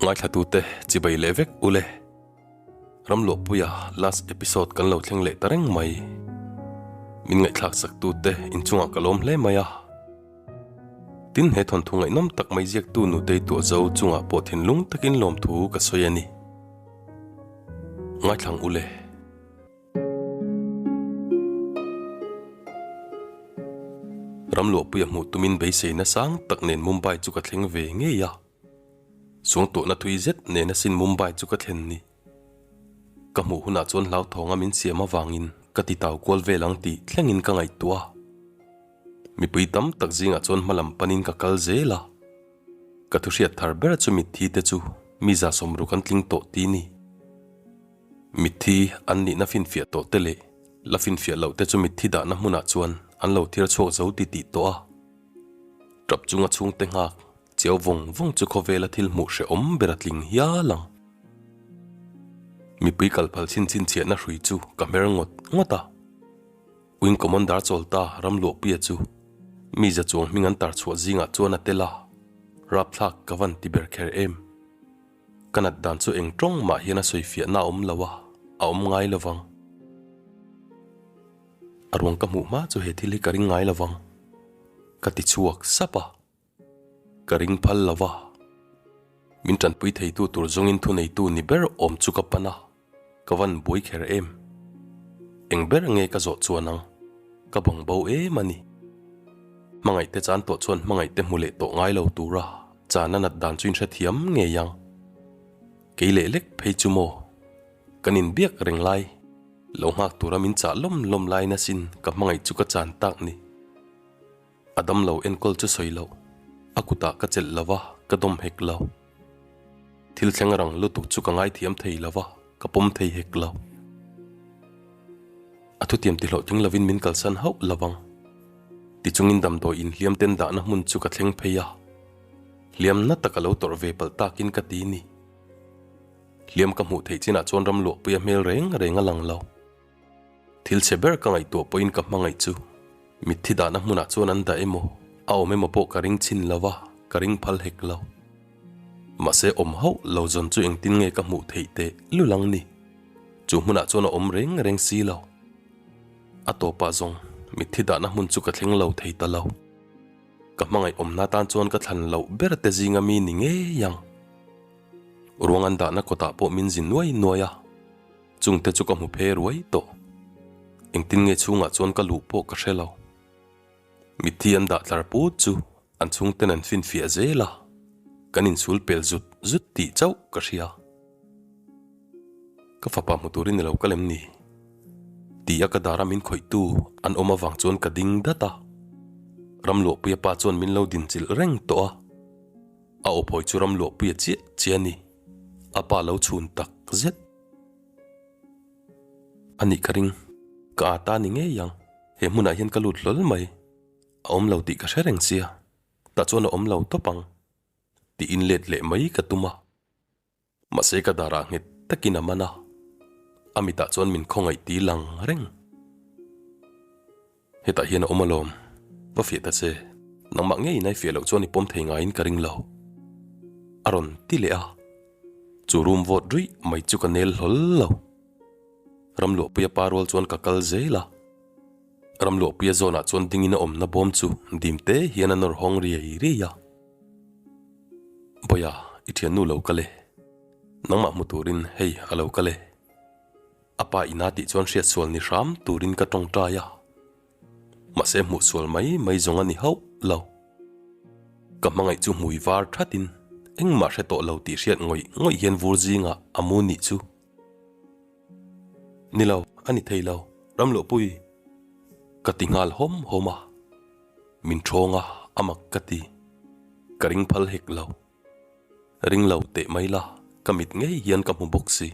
Ngaithlatute chibai leh vek ule. Ramluahpuia last episode kan lo thleng leh ta reng mai. Min ngaihthlak saktute inchungah ka lawm hle mai a. Tin he thawnthu ngaihnawm tak mai ziaktu Nutei Tuahzo chungah pawh thinlung takin lawmthu ka sawi a ni. Ngaithlang ule. Ramluahpuia hmuh tumin beiseina sang tak nen Mumbai chu ka thleng ve ngei a. Suangtuahna thui zet nen asin Mumbai chu ka thlen ni. Ka hmuh hunah chuan hlauthawng a min siam avangin ka ti tau kual vel ang tih thlengin ka ngaihtuah a. Mipui tam tak zingah chuan hmalam panin ka kal zel a. Ka thuhriat thar ber chu mitthi te chu mi 160 an tling tawh ti ni. Mitthi an nihna finfiah tawh te leh la finfiah loh te chu mitthi dahna hmunah chuan an lo thir chhuak zo ti tih tawh a. Tap chunga chhungte nghak chiau vawng vawng chu khawvela thil hmuh hrehawm ber a tling hial ang. Mipui kalphal chhin chhinchhiahna hrui chu ka hmer ngawt ngawt a. Wing Commander Chawlta Ramluahpuia chu mi za chuang hming an tar chhuah zingah chuan a tel a, rapthlak ka van ti ber kher em. Ka nat dan chu eng tawng mah hian a sawi fiahna a awm lo a, a awm ngai lo vang. A ruang ka hmuh hma chu he thil hi ka ring ngai lo vang. Ka ti chhuak sap a, ka ring phal lo va. Min tanpui theitu tur zawngin thuneitu ni ber awm chu ka pan a, ka van buai kher em. Eng ber nge ka zawh chuan ang, ka bang bo em a ni. Hmangaihte chan tawh chuan hmangaihte hmu leh tawh ngai lo tura chan a nat dan chu inhrethiam ngei ang. Kei leh lek phei chu maw? Kan inbiak reng lai, lo nghak tura min chah lawm lawm lai nasin ka hmangaih chu ka chan tak ni. A dam lo enkawl chu sawi loh, a kutah ka chelh lo va, ka dawm hek lo. Thil thleng rang lutuk chu ka ngaithiam thei lo va, ka pawm thei hek lo. A thutiam ti hlawhtling lovin min kalsan hauh lo vang. Tichungin damdawi inhliam ten dahna hmun chu ka thleng phei a, hliam na tak a lo tawrh ve palh takin ka ti ni. Hliam ka hmuh theih chinah chuan ram luahpuia hmel reng reng a lang lo. Thil chhe ber ka ngaihtuah pawhin ka hmangaih chu mitthi dahna hmunah chuan an dah emaw, a awm emaw pawh ka ring chhin lo va, ka ring phal hek lo. Mahse awm hauh lo zawn chu engtin nge ka hmuh theih teh lulang ni? Chu hmunah chuan a awm reng reng si lo. A tawpah zawng mitthi dahna hmun chu ka thleng lo thei ta lo. Ka hmangaih awmna tan chuan ka thlan loh ber te zinga mi ni ngei ang. Ruang an dahna kawtah pawh min zi nuai nuai a. Chungte chu ka hmu phe ruai tawh. Engtin nge chhungah chuan ka luh pawh ka hre lo. Mitthi an dah tlar put chu an chhungten an finfiah zel a, kan inchhul pel zut zut tih chauh ka hria. Ka fapa hmu turin i lo kal em ni? Ti a ka dara min khawihtu an awm avang chuan ka ding dat a. Ramluahpuia pa chuan min lo dinchilh reng tawh a. A aw phawi chu Ramluahpuia chiah chiah a ni. A pa lo chhun tak zet. A nih ka ring, ka â ta ni ngei ang, he hmunah hian ka lut hlawl mai, a awm lo tih ka hre reng sia, tah chuan a awm lo tawp ang, tiin let leh mai ka tum a, mahse ka darah nghet takin a man a, a mitah chuan min khawngaih ti lang reng. Hetah hian a awm alawm, va fiah ta che, nangmah ngeiin a i fiah loh chuan i pawm thei ngaiin ka ring lo. A rawn ti leh a, chu room vawt ruih mai chu ka nel hlawl lo. Ramluahpuia pa rual chuan ka kal zel a, Ramluahpuia zawnah chuan dingin a awmna bawm chu dim te hian a nawr hawng riai riai a. Bawia, i thiannu lo kal e, nangmah hmu turin hei a lo kal e. A pa ina tih chuan hriat sual ni hram turin ka tawngtai a, mahse hmuh sual mai mai zawng a ni hauh lo. Ka hmangaih chu hmui var thatin engmah hre tawh lo tih hriat ngawih ngawih hian vur zingah a mu nih chu. Ni lo, a ni thei lo, Ramluahpui! Ka ti nghal hawm hawm a, min thawng a, a mak ka ti. Ka ring phal hek lo. Ring lo teh mai la, ka mit ngei hian ka hmu bawk si.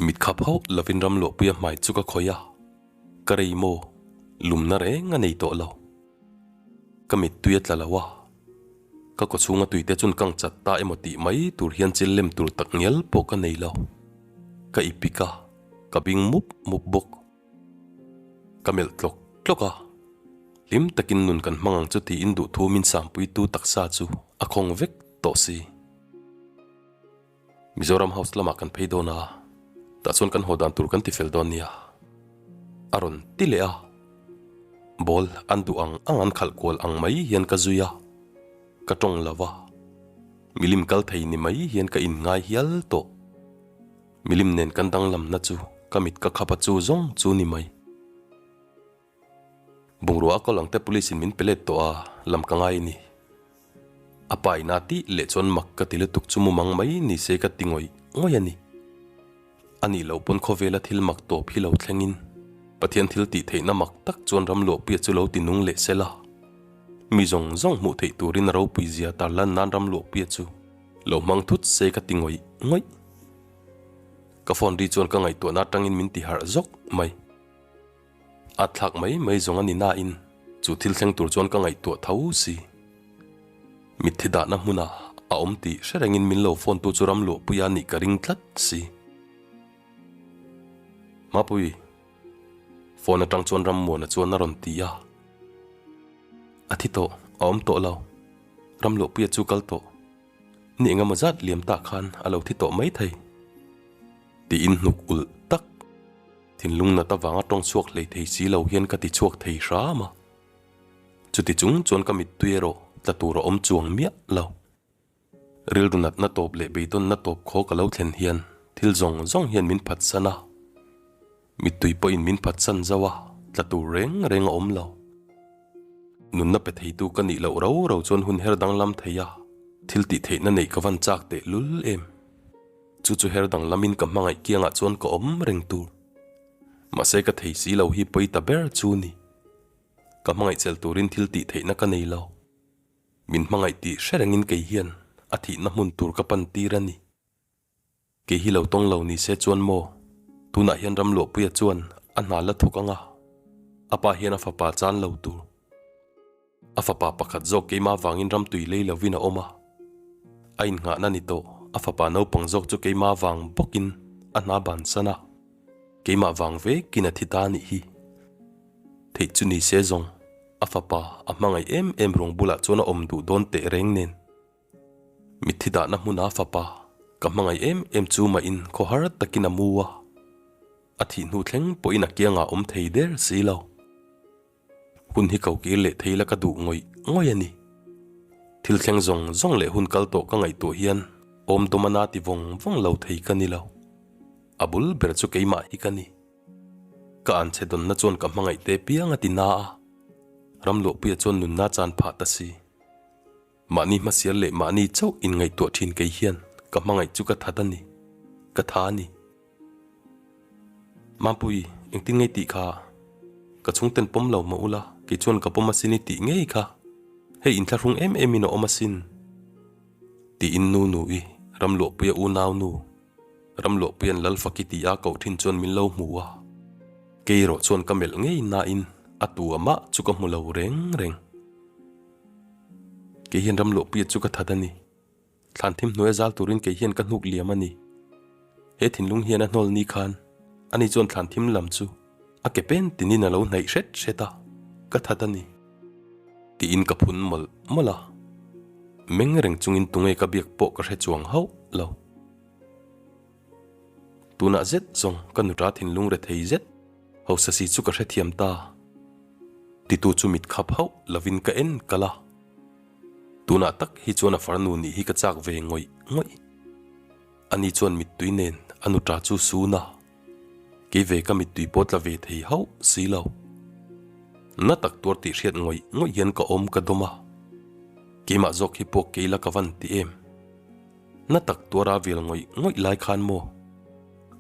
Mit khap hauh lovin Ramluahpuia hmai chu ka khawih a, ka rei maw, lumna reng a nei tawh lo. Ka mittui a tla lo a, ka kawchhunga tuite chun kang chat ta emaw tih mai tur hian chil lem tur tak ngial pawh ka nei lo. Ka ipik a, ka bing mup mup bawk. Ka melh tlawk tlawk a, hlim takin nun kan hmang ang chu tiin duhthu min sampuitu taksa chu a khawng vek tawh si. Mizoram House lamah kan phei dawn a, tah chuan kan haw dan tur kan ti fel dawn nia. A rawn ti leh a. Ball an duh ang ang an khalh kual ang mai hian ka zui a, ka tawng lo va. Milim kal thei ni mai hian ka inngai hial tawh. Milim nen kan danglamna chu ka mit ka khap a chu zawng chu ni mai. Bungrua a kawl ang te police in min pe let tawh a, lam ka ngai a ni. A pa in a tih leh chuan mak ka ti lutuk chu mumang mai ni se ka ti ngawih ngawih a ni. A nih loh pawn khawvela thil mak tawp hi lo thleng in Pathian thil tih theihna mak tak chuan ram luahpuia chu lo ti nung leh sela. Mi zawng zawng hmuh theih turin a ropui zia tarlan nan ram luahpuia chu lo hmang thut se ka ti ngawih ngawih. Ka phone ri chuan ka ngaihtuahna atangin min ti harh zawk mai. A thlak mai mai zawng a ni nain chu thil thleng tur chuan ka ngaihtuah tho si. Mitthi dahna hmuna a awm tih hre rengin min lo phone tu chu ram luahpuia nih ka ring tlat si. Mapui, phone atang chuan Rammuana chuan a rawn ti a. A thi tawh, a awm tawh lo. Ram luahpuia chu kal tawh. Ni engemaw zat liam tah khan a lo thi tawh mai thei. Tiin hnuk ulh tak. Thinlung nat avanga tawng chhuak hlei thei si lo hian ka ti chhuak thei hram a. Chuti chung chuan ka mittui erawh tla tur a awm chuang miah lo. Rilru natna tawp leh beidawnna tawp khaw ka lo thlen hian thil zawng zawng hian min phatsan a. Mittui pawhin min phatsan zauh a, tla tur reng reng a awm lo. Nunna pe theitu ka nih loh rau rau chuan hun her danglam thei a, thil tih theihna neih ka van chak teh lul em. Chu chu her danglamin ka hmangaih kiangah chuan ka awm reng tur. Mahse ka thei si lo hi pawi ta ber chu ni. Ka hmangaih chel turin thil tih theihna ka nei lo. Min hmangaih tih hre rengin kei hian a thihna hmun tur ka pan tir a ni. Kei hi lo tawng lo ni se chuan maw? Tunah hian Ramluahpuia chuan a hna la thawk ang a, a pa hian a fapa chan lo tur. A fapa pakhat zawk keimah vangin ram tui lei lovin a awm a, a innghahna ni tawh a fapa naupang zawk chu keimah vang bawkin a hna bansan a, keimah vang vekin a thi ta anih hi. Theih chu ni se zawng, a fapa a hmangaih em em ruang bulah chuan a awm duh dawn teh reng nen. Mitthi dahna hmuna fapa ka hmangaih em em chu mahin khawhar takin a mu a, a thih hnu thleng pawhin a kiangah awm thei der si lo. Hun hi ko kir leh thei la ka duh ngawih ngawih a ni. Thil thleng zawng zawng leh hun kal tawh ka ngaihtuah hian awm dawm a na ti vawng vawng lo thei ka ni lo. A bul ber chu keimah hi ka ni. Ka anchhe dawnna chuan ka hmangaih te piang a ti na a, Ramluahpuia chuan nunna chan phah ta si. Mahni hmasial leh mahni chauh inngaihtuah thin kei hian ka hmangaih chu ka that a ni, ka tha a ni. Mampui, engtin ngei tih kha? Ka chhungten pawm lo mah ula, kei chuan ka pawm asin i tih ngei kha. Hei inthlahrung em em in a awm asin. Tiin nu nu i, Ramluahpuia unau nu, Ramluahpuia'n Lalfaki ti a koh thin chuan min lo hmu a. Kei erawh chuan ka melh ngei nain a tu a mah chu ka hmu lo reng reng. Kei hian Ramluahpuia chu ka that a ni. Thlan thim hnuaia zal turin kei hian ka hnuk liam a ni. He thinlung hian a hnawl ni khan ani chuan thlan thim lam chu a ke pen tinin a lo hnaih hret hret a, ka that a ni. Tiin ka phun mawlh mawlh a, meng reng chungin tunge ka biak pawh ka hre chuang hauh lo. Tunah zet zawng ka nuta thinlung rethei zet hausa si chu ka hrethiam ta. Titu chu mit khap hauh lovin ka en kal a. Tunah tak hi chuan a farnu nih hi ka chak ve ngawih ngawih. Ani chuan mittui nen a nuta chu sun a, kei ve ka mittui pawh tla ve thei hauh si lo. Na tak tuar tih hriat ngawih ngawih hian ka awm ka dawm a, keimah zawk hi pawh kei la ka van ti em. Na tak tuara vel ngawih ngawih lai khan maw?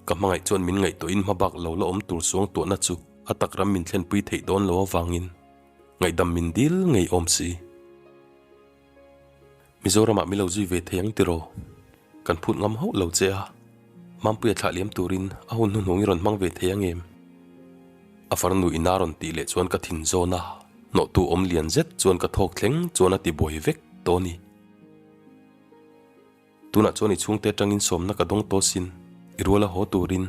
Ka hmangaih chuan min ngaihtuahin hmabak lo la awm tur suang tuahna chu a tak ram min thlenpui theih dawn lo avangin ngaihdam min dil ngei awm si. Mizoramah min lo zui ve thei ang tiraw? Kan phut ngam hauh lo che a, Mampuia thlah liam turin a hun hnuhnung i rawn hmang ve thei ang em? A farnu ina rawn tih leh chuan ka thin zawn a, hnawhtu awm lian zet chuan ka thawk thleng chuan a ti buai vek tawh a ni. Tunah chuan i chhungte atangin sawmna ka dawng tawh sin, i ruala haw turin.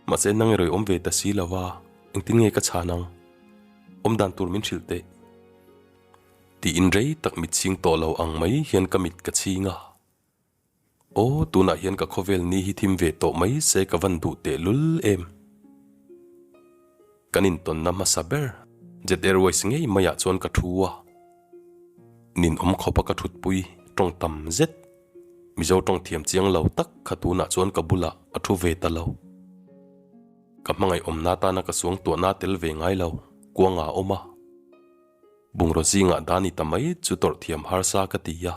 Mahse nang erawh i awm ve ta si lo a, engtin nge ka chhan ang? Awm dan tur min hrilh teh. Tiin rei tak mit chhing tawh lo ang mai hian ka mit ka chhing a. Aw, tunah hian ka khawvel ni hi thim ve tawh mai se ka van duh teh lul em. Kan intawnna hmasa ber Jet Airways ngei maiah chuan ka thu a. Ninawm khawpa ka thutpui tawng tam zet. Mizo tawng thiam chiang lo tak kha tunah chuan ka bulah a thu ve ta lo. Ka hmangaih awmna tana ka suang tuahna tel ve ngai lo, kuanga a awm a. Bungraw zingah Dani ta mai chu tawrh thiam harsa ka ti a,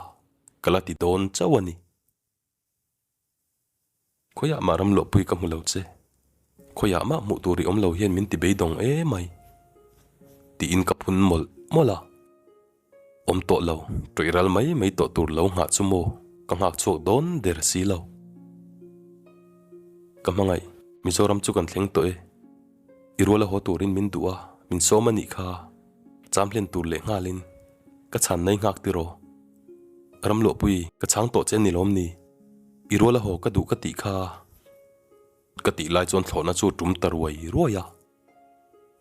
ka la ti dawn chauh a ni. Khawiah mah ram luahpui ka hmu lo che. Khawiah mah hmuh tur i awm lo hian min ti beidawng em mai. Tiin ka phun mawlh mawlh a. Awm tawh lo, ṭawih ral mai mai tawh tur lo nghah chu maw ka nghak chhuak dawn der si lo. Ka hmangaih, Mizoram chu kan thleng tawh e. I rual a haw turin min duh a, min sawm a nih kha. Cham hlen tur leh nghalin ka chhan nai nghak tiraw. Ramluahpui, ka chhang tawh che a ni lawm ni? I rual a haw ka duh ka tih kha. Ka tih lai chuan thlawhna chu tum ta ruai ruai a.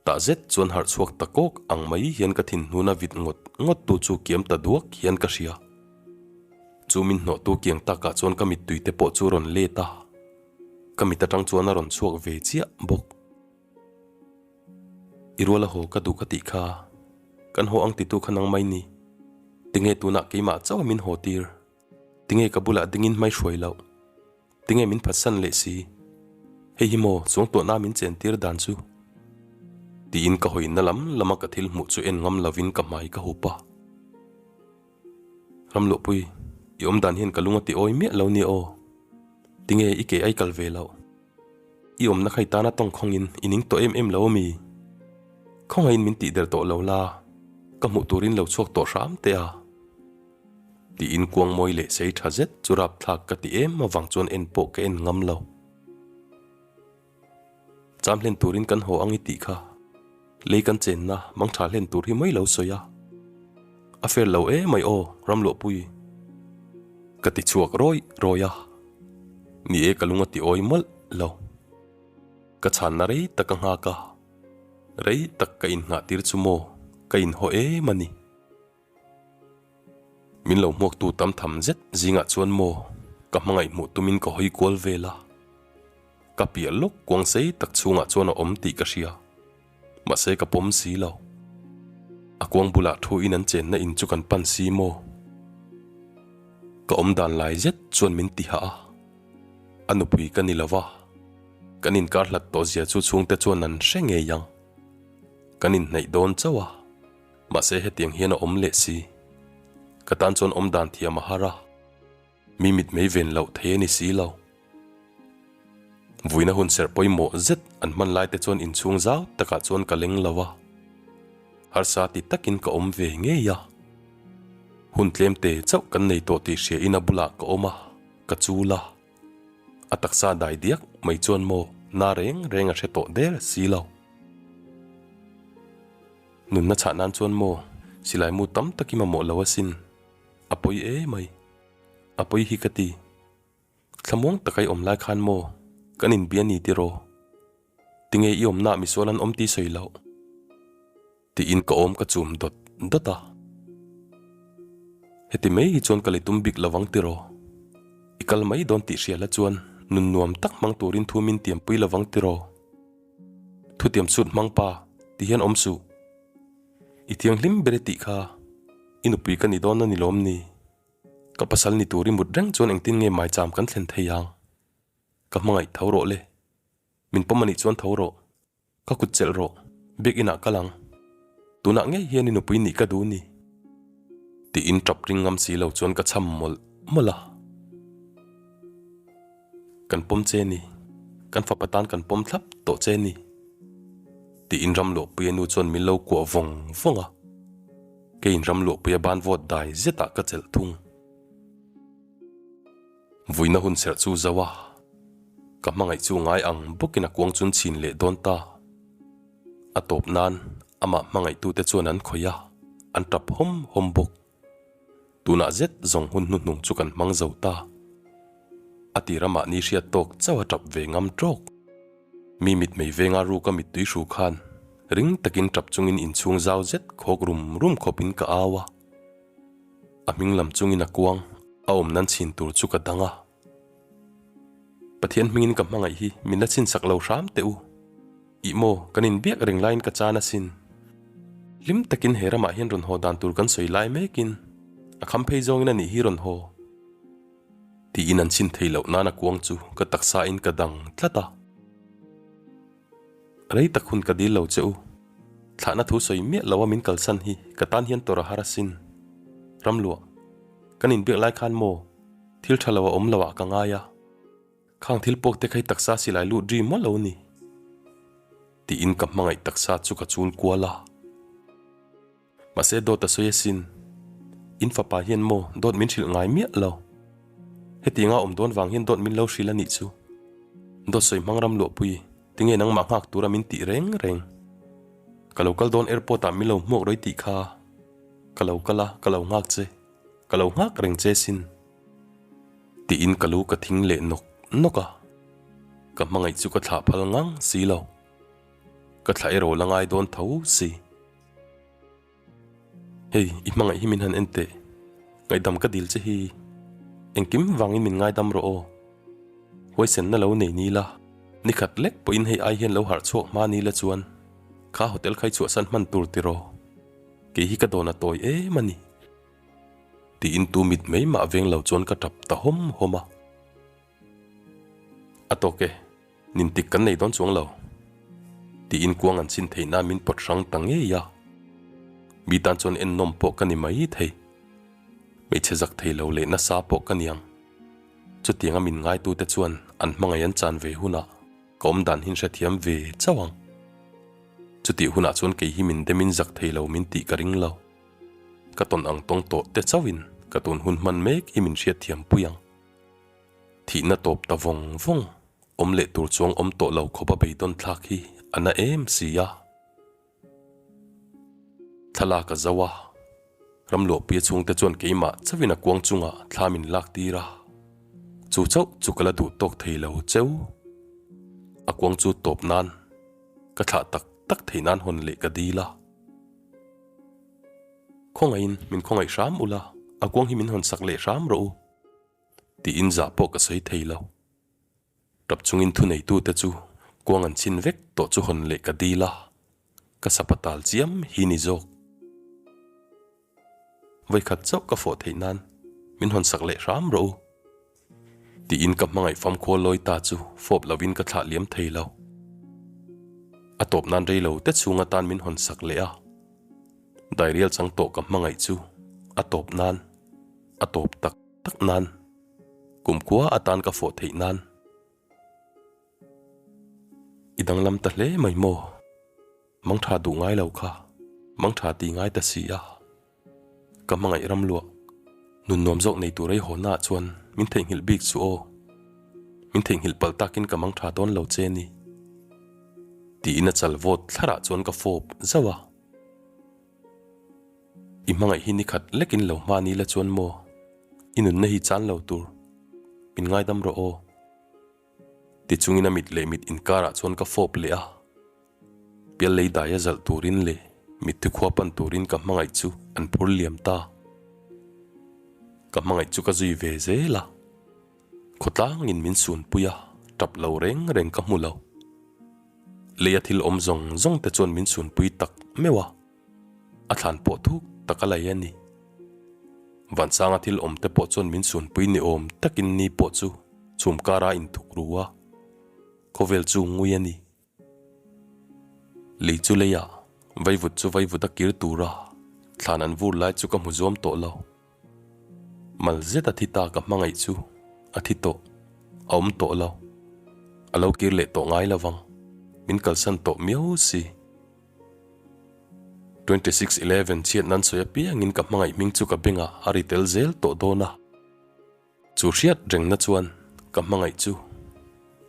Tah zet chuan harh chhuak ta kawk ang mai hian ka thinhnuna vit ngawt ngawt tu chu kiam ta duak hian ka hria. Chu min hnawhtu kiang takah chuan ka mittui te pawh chu rawn let a, ka mit atang chuan a rawn chhuak ve chiah bawk. I rual a haw ka duh ka tih kha, kan haw ang titu kha nang mai ni. Tinge tunah keimah chauh a min haw tir? Tinge ka bulah dingin hmai hruai loh? Tinge min phatsan leh si? Hei hi maw chuangtuahna min chentir dan chu? Tiin ka hawina lam lama ka thil hmuh chu en ngam lovin ka hmai ka hup a. Ramluahpui, i awm dan hian ka lung a ti awi miah lo nia aw. Tinge i ke ai kal ve loh? I awmna kha i tana tawngkhawngin i ning tawh em em lo ami? Khawngaihin min tihder tawh lo la, ka hmuh turin lo chhuak tawh hram teh a. Tiin kuang mawi leh sei tha zet chu rapthlak ka ti em avang chuan en pawh ka en ngam lo. Cham hlen turin kan haw ang i tih kha. Lei kan chenna mang tha hlen tur hi mai lo sawi a. A fair lo e mai aw Ramluahpui. Ka ti chhuak rawi rawi a. Ni e ka lung a ti awi mawlh lo. Ka chhanna rei tak a nghak a. Rei tak ka innghah tir chu maw ka inhaw em a ni. Min lo hmuaktu tam tham zet zingah chuan maw ka hmangaih hmuh tumin ka hawi kual vel a. Ka piah lawk kuang sei tak chhungah chuan a awm tih ka hria. Mahse ka pawm si lo. A kuang bulah thu in an chenna in chu kan pan si maw. Ka awm dan lai zet chuan min ti hah a. A nupui ka ni lo va, kan inkar hlat tawh zia chu chhungte chuan an hre ngei ang. Kan inhnaih dawn chauh a. Mahse hetiang hian a awm leh si. Ka tan chuan awm dan thiam a har a, mi mit mei ven loh thei a ni si lo. Vuina hun serh pawimawh zet an hman lai te chuan inchhung zau takah chuan ka leng lo a, harsa ti takin ka awm ve ngei a. Hun tlem te chauh kan nei tawh tih hria in a bulah ka awm a, ka chul a. A taksa dai diak mai chuan maw na reng reng a hre tawh der si lo. Nunna chhah nan chuan maw silai mu tam tak i mamawh lo asin. A pawi e mai. A pawi hi ka ti. Thlamuang taka i awm lai khan maw kan inbia ni tiraw? Tinge i awmnaah misual an awm tih sawi loh? Tiin ka awm ka chum dawt dawt a. Heti mai hi chuan ka li tum bik lovang tiraw? I kal mai dawn tih hria la chuan nun nuam tak hmang turin thu min tiampui lovang tiraw? Thutiam chhut hmang pa ti hian awm suh. I thianghlim ber i tih kha i nupui ka ni dawn a ni lawm ni? Ka pasal ni tur i mut reng chuan engtin nge maicham kan thlen thei ang? Ka hmangaih tho rawh le. Min pawm a nih chuan tho rawh. Ka kut chelh rawh, biakinn ah kal ang. Tunah ngei hian i nupui nih ka duh ni. Tiin tap ring ngam si lo chuan ka cham mawlh mawlh a. Kan pawm che ni, kan fapa tan kan pawm thlap tawh che ni. Tiin Ramluahpuia nu chuan min lo kuah vawng vawng a. Keiin Ramluahpuia ban vawt dai zetah ka chelh thung. Vuina hun serh chu zo a, ka hmangaih chu ngai ang bawkin a kuang chun chhin leh dawn ta. A tawp nan amah hmangaihtute chuan an khawih a, an tap hawm hawm bawk. Tunah zet zawng hun hnuhnung chu kan hmang zo ta. A tir a mahni hriat tawk chauh a tap ve ngam tawk. Mi mitmei venga ruka mittui hru khan ring takin tap chungin inchhung zau zet khawk rum rum khawpin ka au a. A hming lam chungin a kuang a awm nan chhin tur chu ka dang a. Pathian hmingin ka hmangaih hi min la chhinsak lo hram teh u. Ih maw, kan inbiak reng laiin ka chan asin. Hlim takin he ramah hian rawn haw dan tur kan sawi lai mekin a kham phei zawngin a nih hi rawn haw. Tiin an chhin thei loh nan a kuang chu ka taksa in ka dang tlat a. Rei tak hun ka dil lo che u. Thlahna thu sawi miah lo a min kalsan hi ka tan hian tawrh a har asin. Ramluah, kan inbiak lai khan maw thil tha lo a awm lo ah ka ngai a. Khang thil pawk te kha i taksa silai lut ri mawlh lo ni. Tiin ka hmangaih taksa chu ka chul kual a. Mahse dawt a sawi asin. In fapa hian maw dawt min hrilh ngai miah lo. Hetianga awm dawn vang hian dawt min lo hrilh a nih chu. Dawt sawi hmang ram luahpui, tinge nangmah nghak tura min tih reng reng. Ka lo kal dawn airport ah min lo hmuak rawih tih kha. Ka lo kal a, ka lo nghak che. Ka lo nghak reng che sin. Tiin ka lu ka thing leh nawk nawk a. Ka hmangaih chu ka thlah phal ngang si lo. Ka thlah erawh la ngai dawn tho si. Hei, i hmangaih hi min han en teh. Ngaihdam ka dil che hi. Engkim vangin min ngaidam rawh aw. Huaisenna lo nei ni la, nikhat lek pawhin hei ai hian lo harh chhuak hma ni la chuan kha hotel khai chhuahsan hman tur tiraw. Kei hi ka dawn a tawi em a ni. Tiin tu mit mai mah veng lo chuan ka tap ta hawm hawm a. A tawk e, nin tik kan nei dawn chuang lo. Tiin kuang an chhin theih nan min pawt hrang ta ngei a. Mi tan chuan ennawm pawh ka ni mai thei. Hmeichhe zak thei lo leh nasa pawh ka niang. Chutianga min ngaitute chuan an hmangaih an chan ve hunah ka awm dan hin hrethiam ve chauh ang. Chutih hunah chuan kei hi min demin zak thei lo min tih ka ring lo. Ka tawn ang tawng tawh te chauhin ka tun hun hman mek hi min hriatthiam pui ang. Thihna tawp ta vawng vawng, awm leh tur chuang awm tawh lo khawp a beidawn thlak hi a na em si a. Thlalak a zo a, Ramluahpuia chhungte chuan keimah chauhin a kuang chungah thla min lak tir a, chu chauh chu ka la duh tawk thei lo cheu. A kuang chu tawp nan ka thlah tak tak theih nan hawn leh ka dil a. Khawngaihin min khawngaih hram ula, a kuang hi min hawn sak leh hram rawh u. Tiin zah pawh ka sawi thei lo. Tap chungin thuneitute chu kuang an chhin vek tawh chu hawn leh ka dil a, ka sapa tal chiam hi ni zawk. Vawikhat chauh ka fawh theih nan min hawn sak leh hram rawh u. Tiin ka hmangaih famkhua lawi ta chu fawp lovin ka thlah liam thei lo. A tawp nan rei lo te chhung atan min hawn sak leh a, dairial chang tawh ka hmangaih chu a tawp nan. A tawp tak tak nan, kumkhua atan ka fawh theih nan. I danglam ta hle mai maw? Mangtha duh ngai lo kha, mangtha ti ngai ta si a. Ka hmangaih ram luah, nun nuam zawk nei tur ei haw naah chuan min theihnghilh bik chu aw. Min theihnghilh palh takin ka mangtha dawn lo che ni. Tiin a chal vawt thlarah chuan ka fawp zauh a. I hmangaih hi nikhat lekin lo hma ni la chuan maw? I nunna hi chan lo tur. Min ngaidam rawh aw. Tichungin a mit leh mit inkarah chuan ka fawp leh a. Pial lei daia zalh turin leh mitthi khua pan turin ka hmangaih chu an phur liam ta. Ka hmangaih chu ka zui ve zel a. Khawtlangin min sunpui a, tap lo reng reng ka hmu lo. Leia thil awm zawng zawng te chuan min sunpui tak meuh a. A thlan pawh thuk tak a lei a ni. Vansanga thil awm te pawh chuan min sunpui ni awm takin ni pawh chu chhum kara inthuk ru a, khawvel chu ngui a ni. Lei chu leiah vaivut chu vaivut a kir tura thlan an vur lai chu ka hmu zuam tawh lo. Mal zet a thi ta ka hmangaih chu a thi tawh, a awm tawh lo. A lo kir leh tawh ngai lovang, min kalsan tawh miau si. 26 11 chhiat nan sawi apiangin ka hmangaih hming chu ka bengah a ri tel zel tawh dawn a. Chu hriat rengna chuan ka hmangaih chu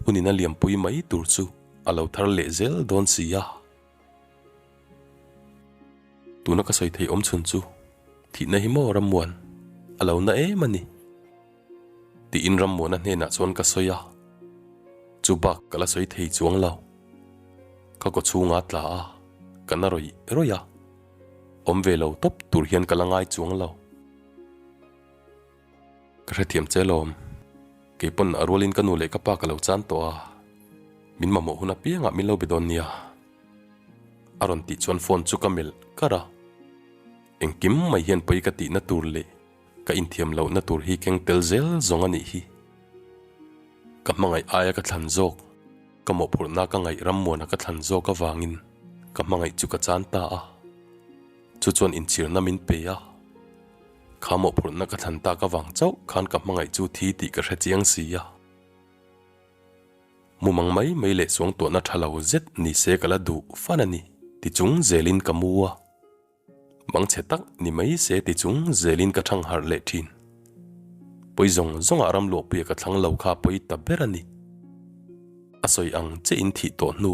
hunin a liampui mai tur chu a lo thar leh zel dawn si a. Tuna ka sawi theih awm chhun chu thihna hi maw Rammuan a lo na em a ni? Tiin Rammuana hnenah chuan ka sawi a, chu bak ka la sawi thei chuang lo. Ka kaw chhunga tla a, ka na rawih rawih a, awm ve lo tawp tur hian ka la ngai chuang lo. Ka hrethiam che lawm. Kei pawn a rualin ka nu leh ka pa ka lo chan tawh a, min mamawh hun apiangah min lo be dawn nia. A rawn tih chuan phone chu ka melh kar a, engkim mai hian pawi ka tihna tur leh ka inthiam lohna tur hi keng tel zel zawng a nih hi. Ka hmangaih aia ka thlan zawk, ka mawhphurhna ka ngaih rammuana ka thlan zawk avangin ka hmangaih chu ka chan ta a, chu chuan inchhirna min pe a. Kha mawhphurhna ka thlan tak avang chauh khan ka hmangaih chu thi tih ka hre chiang si a. Mumang mai mai leh suangtuahna tha lo zet ni se ka la duh fan a ni ti chung zelin ka mu a. Mangchhe tak ni mai se ti chung zelin ka thang harh leh thin. Pawi zawng zawngah ram luahpuia ka thlang lo kha pawi ta ber a ni. A sawi ang che in thih tawh hnu,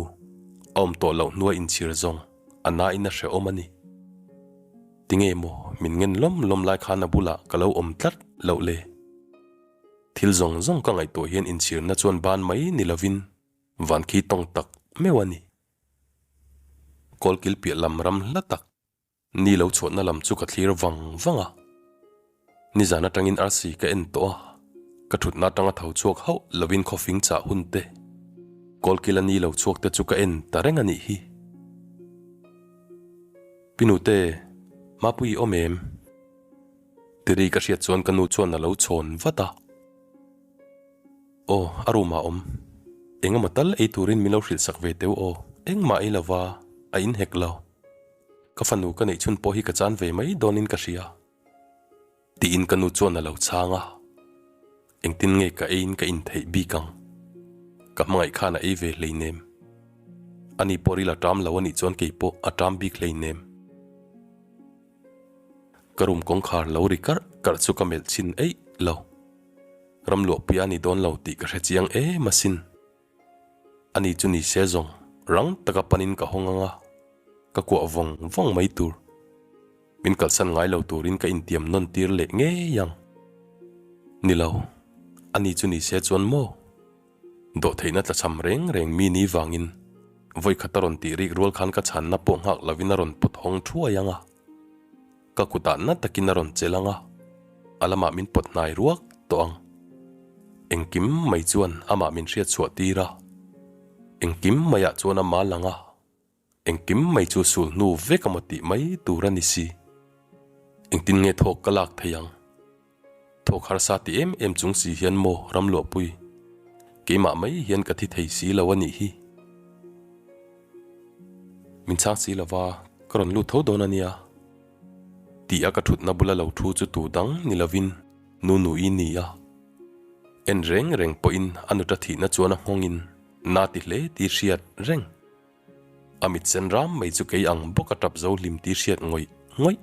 a awm tawh loh hnua inchhir zawng a nain a hrehawm a ni. Tinge maw min ngen lawm lawm lai khan a bulah ka lo awm tlat loh le? Thil zawng zawng ka ngaihtuah hian inchhirna chuan ban mai ni lovin van khi tawng tak meuh a ni. Kawlkil piah lam ram hla tak ni lo chhuahna lam chu ka thlir vang vang a. Nizan atangin arsi ka en tawh a, ka thutna atanga tho chhuak hauh lovin khawfing chah hun te, kawlkila ni lo chhuak te chu ka en ta reng a nih hi. Pinute, Mapui i awm em? Tiri ka hriat chuan ka nu chuan a lo chhawn vat a. Aw, a room ah awm. Engemaw tal ei turin min lo hrilh sak ve teu aw, engmah ei lova a in hek lo. Ka fanu ka neih chhun pawh hi ka chan ve mai dawnin ka hria. Tiin ka nu chuan a lo chhang a. Engtin nge ka eiin ka intheih bik ang? Ka hmangaih khan a ei ve hleinem. Ani pawh ril a ṭam lo a nih chuan kei pawh a ṭam bik hleinem. Ka room kawngkhar lo ri karh karh chu ka melh chhin eih lo. Ramluahpui a ni dawn lo tih ka hre chiang em asin. Ani chu ni se zawng rang taka panin ka hawng ang a, ka kuah vawng vawng mai tur. Min kalsan ngai lo turin ka intiam nawn tir leh ngei ang. Ni lo, ani chu ni se chuan maw? Dawhtheihna tlachham reng reng mi ni vangin vawikhat a rawn tih rik rual khan ka chhanna pawh nghak lovin a rawn pawt hawng thuai ang a. Ka kutah na takin a rawn chelh ang a, a lamah min pawt hnai ruak tawh ang. Engkim mai chuan amah min hriat chhuah tir a, engkim maiah chuan a mal ang a, engkim mai chu sul hnu vek amaw tih mai tur a ni si. Engtin nge thawk ka lak thei ang? Thawk harsa ti em em chung si hian maw Ramluahpui, keimah mai hian ka thi thei si lo a nih hi. Min chhang si lova ka rawn lut tho dawn a nia. Tih a ka thutna bula lo thu chu tu dang ni lovin Nunu-i ni a. En reng reng pawhin a nuta thihna chuan a nghawngin na ti hle tih hriat reng. A mit sen ram mai chu kei ang bawk a tap zo hlim tih hriat ngawih ngawih.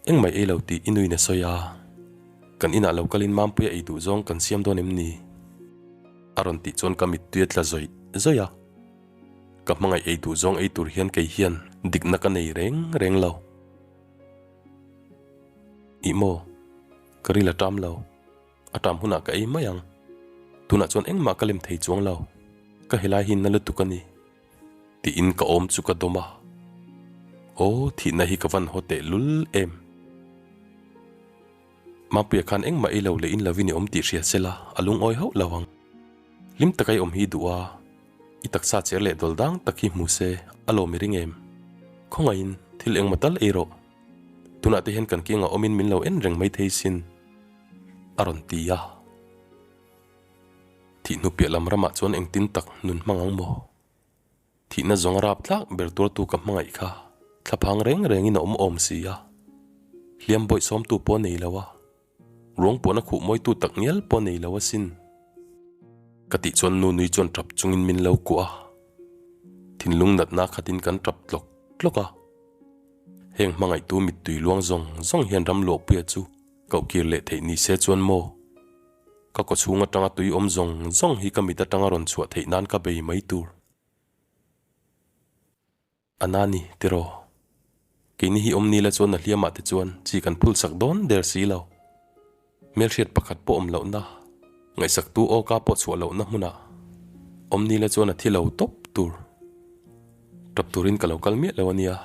Engmah ei lo tih i nuin a sawi a, kan inah lo kalin Mampuia ei duh zawng kan siam dawn em ni? A rawn tih chuan ka mittui a tla zawih zawih a, ka hmangaih ei duh zawng ei tur hian kei hian dikna ka nei reng reng lo. Ih maw? Ka ril a ṭam lo. A ṭam hunah ka ei mai ang. Tunah chuan engmah ka lem thei chuang lo. Ka helai hi na lutuk a ni. Tiin ka awm chu ka dawm a. Aw, thihna hi ka van haw teh lul em. Mapuia khan engmah ei lo leh in lovin i awm tih hria sela a lungawi hauh lo ang. Hlim taka i awm hi duh a, i taksa cher leh dawl dang tak hi hmu se a lawm i ring em? Khawngaihin thil engmaw tal ei rawh. Tunah te hian kan kiangah awmin min lo en reng maithei sin. A rawn ti a. Thih hnu piah lam ramah chuan engtin tak nun hmang ang maw? Thihna zawng a rap tlak ber tuartu ka hmangaih kha thlaphang reng rengin a awm awm si a. Hliam bawih sawmtu pawh a nei lo a, ruang puan a khuh mawitu tak ngial pawh a nei lo asin. Ka tih chuan nu nui chuan tap chungin min lo kuah a. Thinlung natna khatin kan tap tlawk tlawk a. Heng hmangaihtu mittui luang zawng zawng hian ram luahpuia chu koh kir leh theih ni se chuan maw? Ka kawchhung atanga tui awm zawng zawng hi ka mit atanga rawn chhuah theih nan ka bei mai tur. A na ni, tiraw? Keini hi awm nila chuan a hliamah te chuan chi kan phul sak dawn der si lo. Hmelhriat pakhat pawh awm lohna, ngaihsaktu awka pawh chhuah lohna hmunah awm nila chuan a thi lo tawp tur. Tap turin ka lo kal miah lo a nia.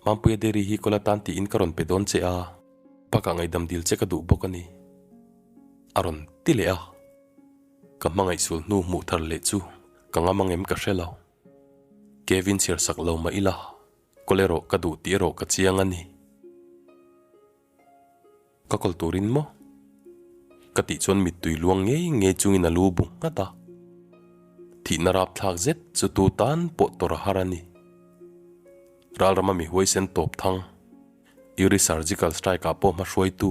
Mampuia Dairy hi kawla tan tiin ka rawn pe dawn che a. Bakah ngaihdam dil che ka duh bawk a ni. A rawn ti leh a. Ka hmangaih sul hnu hmuh thar leh chu ka ngam angem ka hre lo. Kevin chhiar sak lo mah ila, kawl erawh ka duh tih erawh ka chiang a ni. Ka kawl turin maw? Ka tih chuan mittui luang ngei ngei chungin a lu bu nghat a. Thihna rapthlak zet chu tu tan pawh tawrh a har a ni. Ralrama mi huaisen tawp thang, Uri Surgical Strike ah pawh hmahruaitu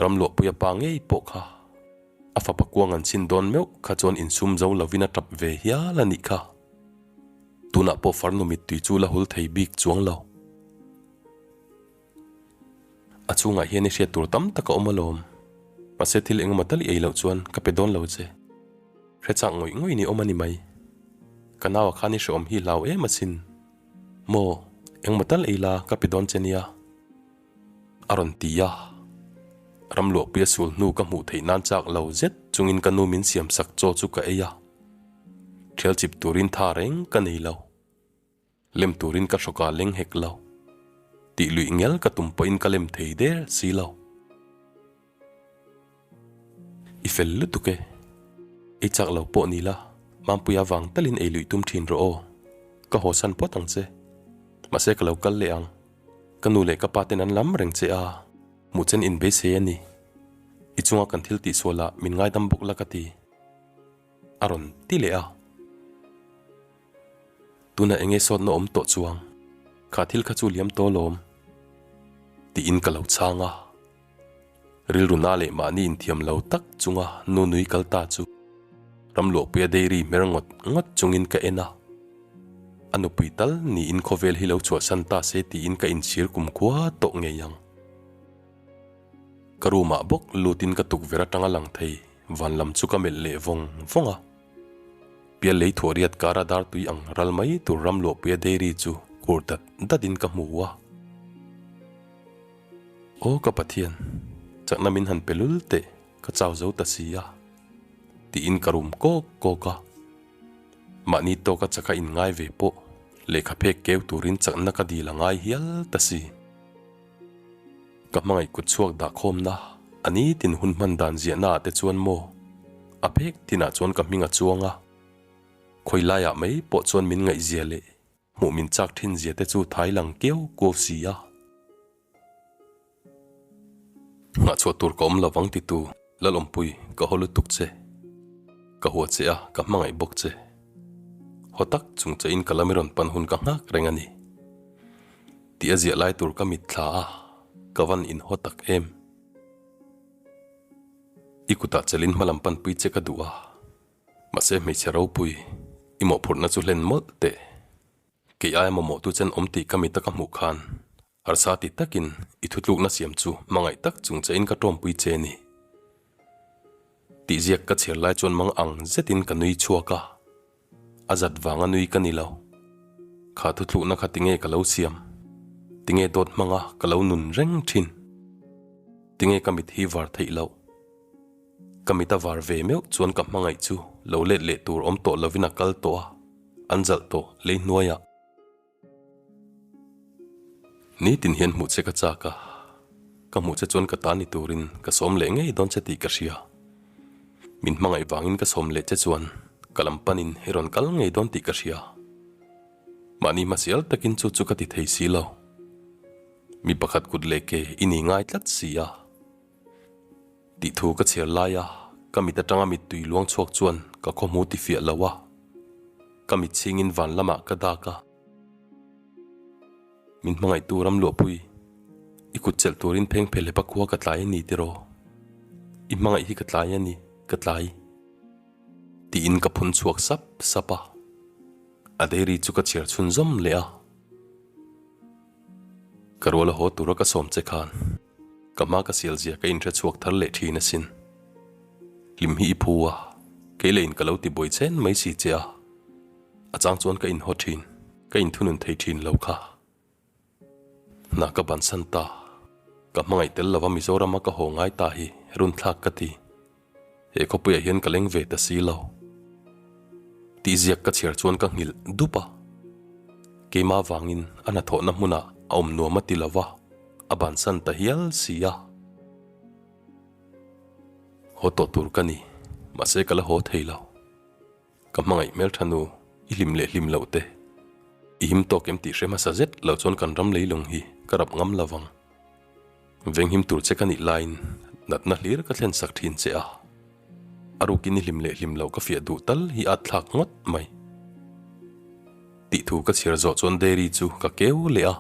Ramluahpuia pa ngei pawh kha a fapa kuang an chhin dawn meuh kha chuan insum zo lovin a tap ve hial a nih kha. Tunah pawh farnu mittui chu la hul thei bik chuang lo. A chhungah hian i hriat tur tam tak a awm alawm. Mahse thil engemaw tal i ei loh chuan ka pe dawn lo che. Hre chak ngawih ngawih ni awm a ni mai. Ka naua khan i hreawm hi hlau em asin. Maw, engmaw tal ei la ka pe dawn che nia. A rawn ti a. Ramluahpuia sul hnu ka hmuh theih nan chak lo zet chungin ka nu min siam sak chaw chu ka ei a. Thial chip turin tha reng ka nei lo. Lem turin ka hrawk a leng hek lo. Tih luih ngial ka tum pawhin ka lem thei der si lo. I fel lutuk e. Ei chak lo pawh ni la, Mampuia vang talin ei luih tum thin rawh aw. Ka haw san phawt ang che. Mahse ka lo kal leh ang. Ka nu leh ka pa ten an lam reng che a, hmuh chen inbeisei a ni. I chunga kan thil tihsualah min ngaidam bawk la ka ti. A rawn ti leh a. Tunah enge sawtna awm tawh chuang? Kha thil kha chu liam tawh lawm. Tiin ka lo chhang a. Rilru na leh mahni inthiam lo tak chunga nu nui kal ta chu Ramluahpuia dairy hmer ngawt ngawt chungin ka en a. A nupui tal niin khawvel hi lo chhuahsan ta se tiin ka inchhir kumkhua tawh ngei ang. Ka room ah bawk lutin ka tukverh atanga lang thei van lam chu ka melh leh vawng vawng a. Pial lei thuah riat kara dar tui ang ral mai tur ram luahpuia dairy chu khur dat dat in ka hmu a. Aw ka Pathian, chakna min han pe lul teh ka chau zo ta si a, tiin ka rum kawk kawk a. Mahni tawka chaka inngai ve pawh lehkha phek keu turin chakna ka dil a ngai hial ta si. Ka hmangaih kut chhuak dah khawmna a ni tin hun hman dan ziahna ah te chuan maw a phek tinah chuan ka hming a chuang a, khawi laiah mai pawh chuan min ngaihzia leh hmuh min chak thin zia te chu thai lang kiau kuau si a. Nghahchhuah tur ka awm lovang titu Lalawmpui ka haw lutuk che, ka hua che a ka hmangaih bawk che. Haw tak chung che in ka lam i rawn pan hun ka nghak reng a ni. Tih a ziah lai tur ka mitthla a, ka van inhaw tak em. I kutah chelin hmalam panpui che ka duh a, mahse hmeichhe ropui i mawhphurhna chu hlen mawlh teh. Kei aia mamawhtu chen awm tih ka mita ka hmuh khan harsa ti takin i thutlukna siam chu hmangaih tak chung chein ka tawmpui che ni. Tih ziak ka chhiar lai chuan mang ang zetin ka nui chhuak a, a zat vanga nui ka ni lo. Kha thutlukna kha tinge ka lo siam? Tinge dawt hmanga ka lo nun reng thin? Tinge ka mit hi var theih loh? Ka mit a var ve meuh chuan ka hmangaih chu lo let leh tur awm tawh lovin a kal tawh a, an zalh tawh lei hnuaiah. Nitin hian hmuh che ka chak a, ka hmuh che chuan ka ta ni turin ka sawm leh ngei dawn che tih ka hria. Min hmangaih vangin ka sawm leh che chuan ka lam panin i rawn kal ngei dawn tih ka hria. Mahni hmasial takin chu chu ka ti thei si lo. Mi pakhat kut leh ke i ni ngai tlat si a. Tih thu ka chhiar lai a, ka mit atanga mittui luang chhuak chuan ka khawhmu ti fiah lo a, ka mit chhingin van lamah ka dak a. Min hmangaihtu Ramluahpui, i kut chelh turin pheng phe hlepa khua ka tlai a ni tiraw? I hmangaih hi ka tlai a ni, ka tlai. Tiin ka phun chhuak sap sap a, a dairy chu ka chhiar chhunzawm leh a. Ka rual a haw tura ka sawm che khan ka hma ka sial zia ka inhre chhuak thar leh thin asin. Hlim hi i phu a, kei leh in ka lo ti buai chen mai si che a. A chang chuan ka inhaw thin, ka inthunun thei thin lo kha. Hna ka bansan ta, ka hmangaih tel lova Mizorama ka haw ngai ta hi runthlak ka ti. He khawpuiah hian ka leng ve ta si lo. Tih ziak ka chhiar chuan ka nghilh dup a. Keimah vangin a hnathawhna hmunah a awm nuam a ti lo va, a bansan ta hial si a. Haw tawh tur ka ni, mahse ka la haw thei lo. Ka hmangaih hmeltha nu, i hlim leh hlim loh te. I him tawk em tih hre hmasa zet lo chuan kan ram leilung hi ka rap ngam lo vang. Venghim tur che ka nih laiin natna hlir ka thlen sak thin che a. A rukin i hlim leh hlim loh ka fiah duh tal hi at thlak ngawt mai. Tih thu ka chhiar zawh chuan Dairy chu ka keu leh a.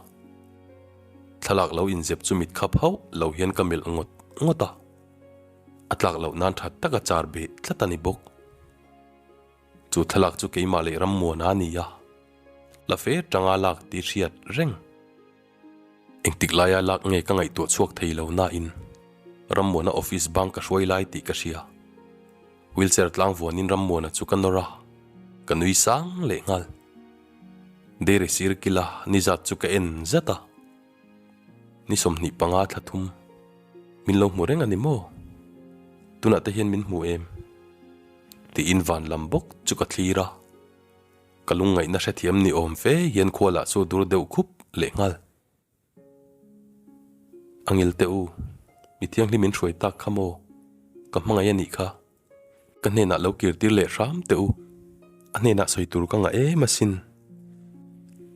Thlalak lo inzep chu mit khap hauh lo hian ka melh ngawt ngawt a. A tlak loh nan that taka char beh tlat a ni bawk. Chu thlalak chu keimah leh Rammuana a ni a, la fe tanga lak tih hriat reng. Engtik laia lak nge ka ngaihtuah chhuak thei lo nain Rammuana office bang ka hruai lai tih ka hria. Wheelchair tlang vuanin Rammuana chu ka nawr a, ka nui sang leh nghal. Dairy sir kila nizat chu ka en zat a. Ni 25 thla thum. Min lo hmu reng a ni maw? Tunah te hian min hmu em? Tiin van lam bawk chu ka thlir a. Ka lungngaihna hrethiam ni awm fe hian khua lah chu dur deuh khup leh nghal. A ngil teh u, mi thianghlim min hruai tak kha maw? Ka hmangaih a nih kha. Ka hnenah lo kir tir leh hram teh u, a hnenah sawi tur ka ngah em asin.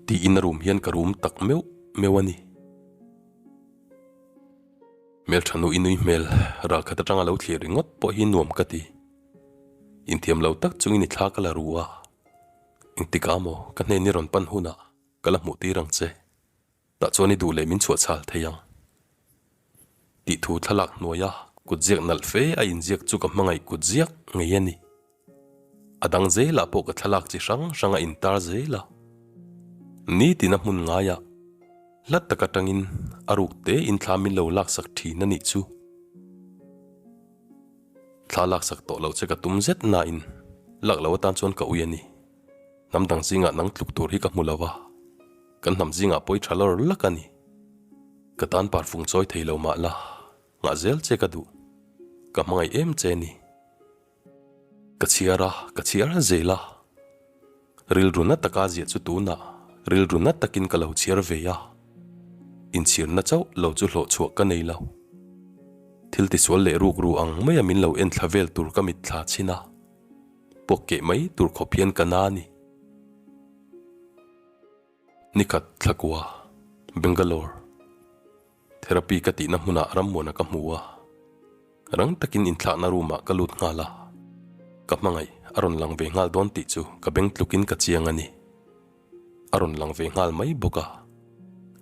Tiin a rum hian ka rum tak meuh meuh a ni. Hmeltha nu i nui hmel ral khat atanga lo thlir ringawt pawh hi nuam ka ti. Inthiam lo tak chungin i thla ka la ru a, engtikah maw ka hnen i rawn pan hunah ka la hmuh tir ang che. Tah chuan i duh leh min chhuah chhal thei ang. Tih thu thlalak hnuaia kutziak nalh fe a inziak chu ka hmangaih kutziak ngei a ni. A dang zelah pawh ka thlalak chi hrang hrang a intar zel a. Nitin a hmun ngaiah hla tak atangin a ruk te in thla min lo laksak thin a nih chu. Thla laksak tawh lo che ka tum zet nain lak lo atan chuan ka ui a ni. Hnam dang zingah nang tluk tur hi ka hmu lo va, kan hnam zingah pawi tha lawr lak a ni. Ka tan parfung chawi thei lo mah la, nghah zel che ka duh. Ka hmangaih em che ni. Ka chhiar a, ka chhiar zel a. Rilru na taka ziah chu tunah rilru na takin ka lo chhiar ve a. Inchhirna chauh lo chu hlawh chhuah ka nei lo. Thil tisual leh rukru ang maia min lo enthla vel tur ka mitthla chhin a. Pawk keh mai tur khawp hian ka na a ni. Nikhat Thlakua, Bangalore. Therapy ka tihna hmunah Rammuana ka hmu a. Rang takin inthlahna room ah ka lut nghal a. Ka hmangaih a rawn lang ve nghal dawn tih chu ka beng tlukin ka chiang a ni. A rawn lang ve nghal mai bawk a.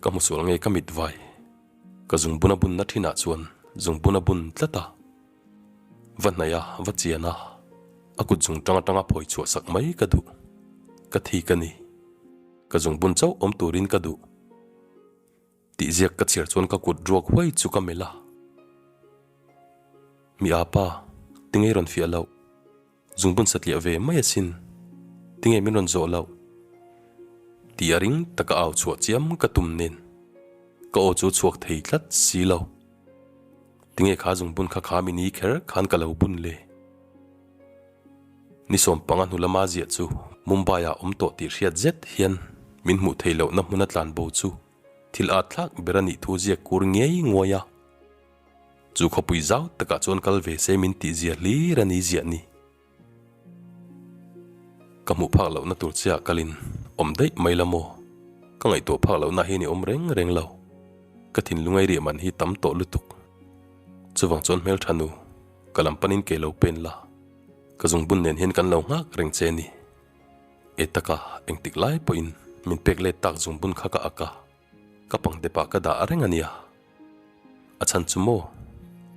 Ka hmusual nge ka mit vai. Ka zungbun a bunna thinah chuan zungbun a bun tlat a. Va hnaih a, va chian a, a kut zung tang atanga phawi chhuah sak mai ka duh. Ka thik a ni. Ka zungbun chauh awm turin ka duh. Tih ziak ka chhiar chuan ka kut ruak huai chu ka melh a. Mi apa, tinge i rawn fiah loh? Zungbun satliah ve mai asin, tinge min rawn zawh loh? Tih a ring taka au chhuah chiam ka tum nen ka aw chu chhuak thei tlat si lo. Tinge kha zungbun kha kha mi ni kher khan ka lo bun le? Ni 15 hnu lama ziah chu Mumbai ah awm tawh tih hriat zet hian min hmuh theih lohna hmuna tlan bo chu thil at thlak ber a nih thu ziak kur ngei nguai a. Chu khawpui zau takah chuan kal ve se min tih zia hlir a ni ziah ni. Ka hmuh phak lohna tur che ah kalin awm daih mai la maw? Ka ngaihtuah phak lohna hi ni awm reng reng lo. Ka thinlung ei riah man hi tam tawh lutuk. Chuvang chuan hmeltha nu, ka lam panin ke lo pen la. Ka zungbun nen hian kan lo nghak reng che ni. E taka engtik lai pawhin min pek let tak zungbun kha ka ak a. Ka pangdep ah ka dah reng a nia. A chhan chu maw?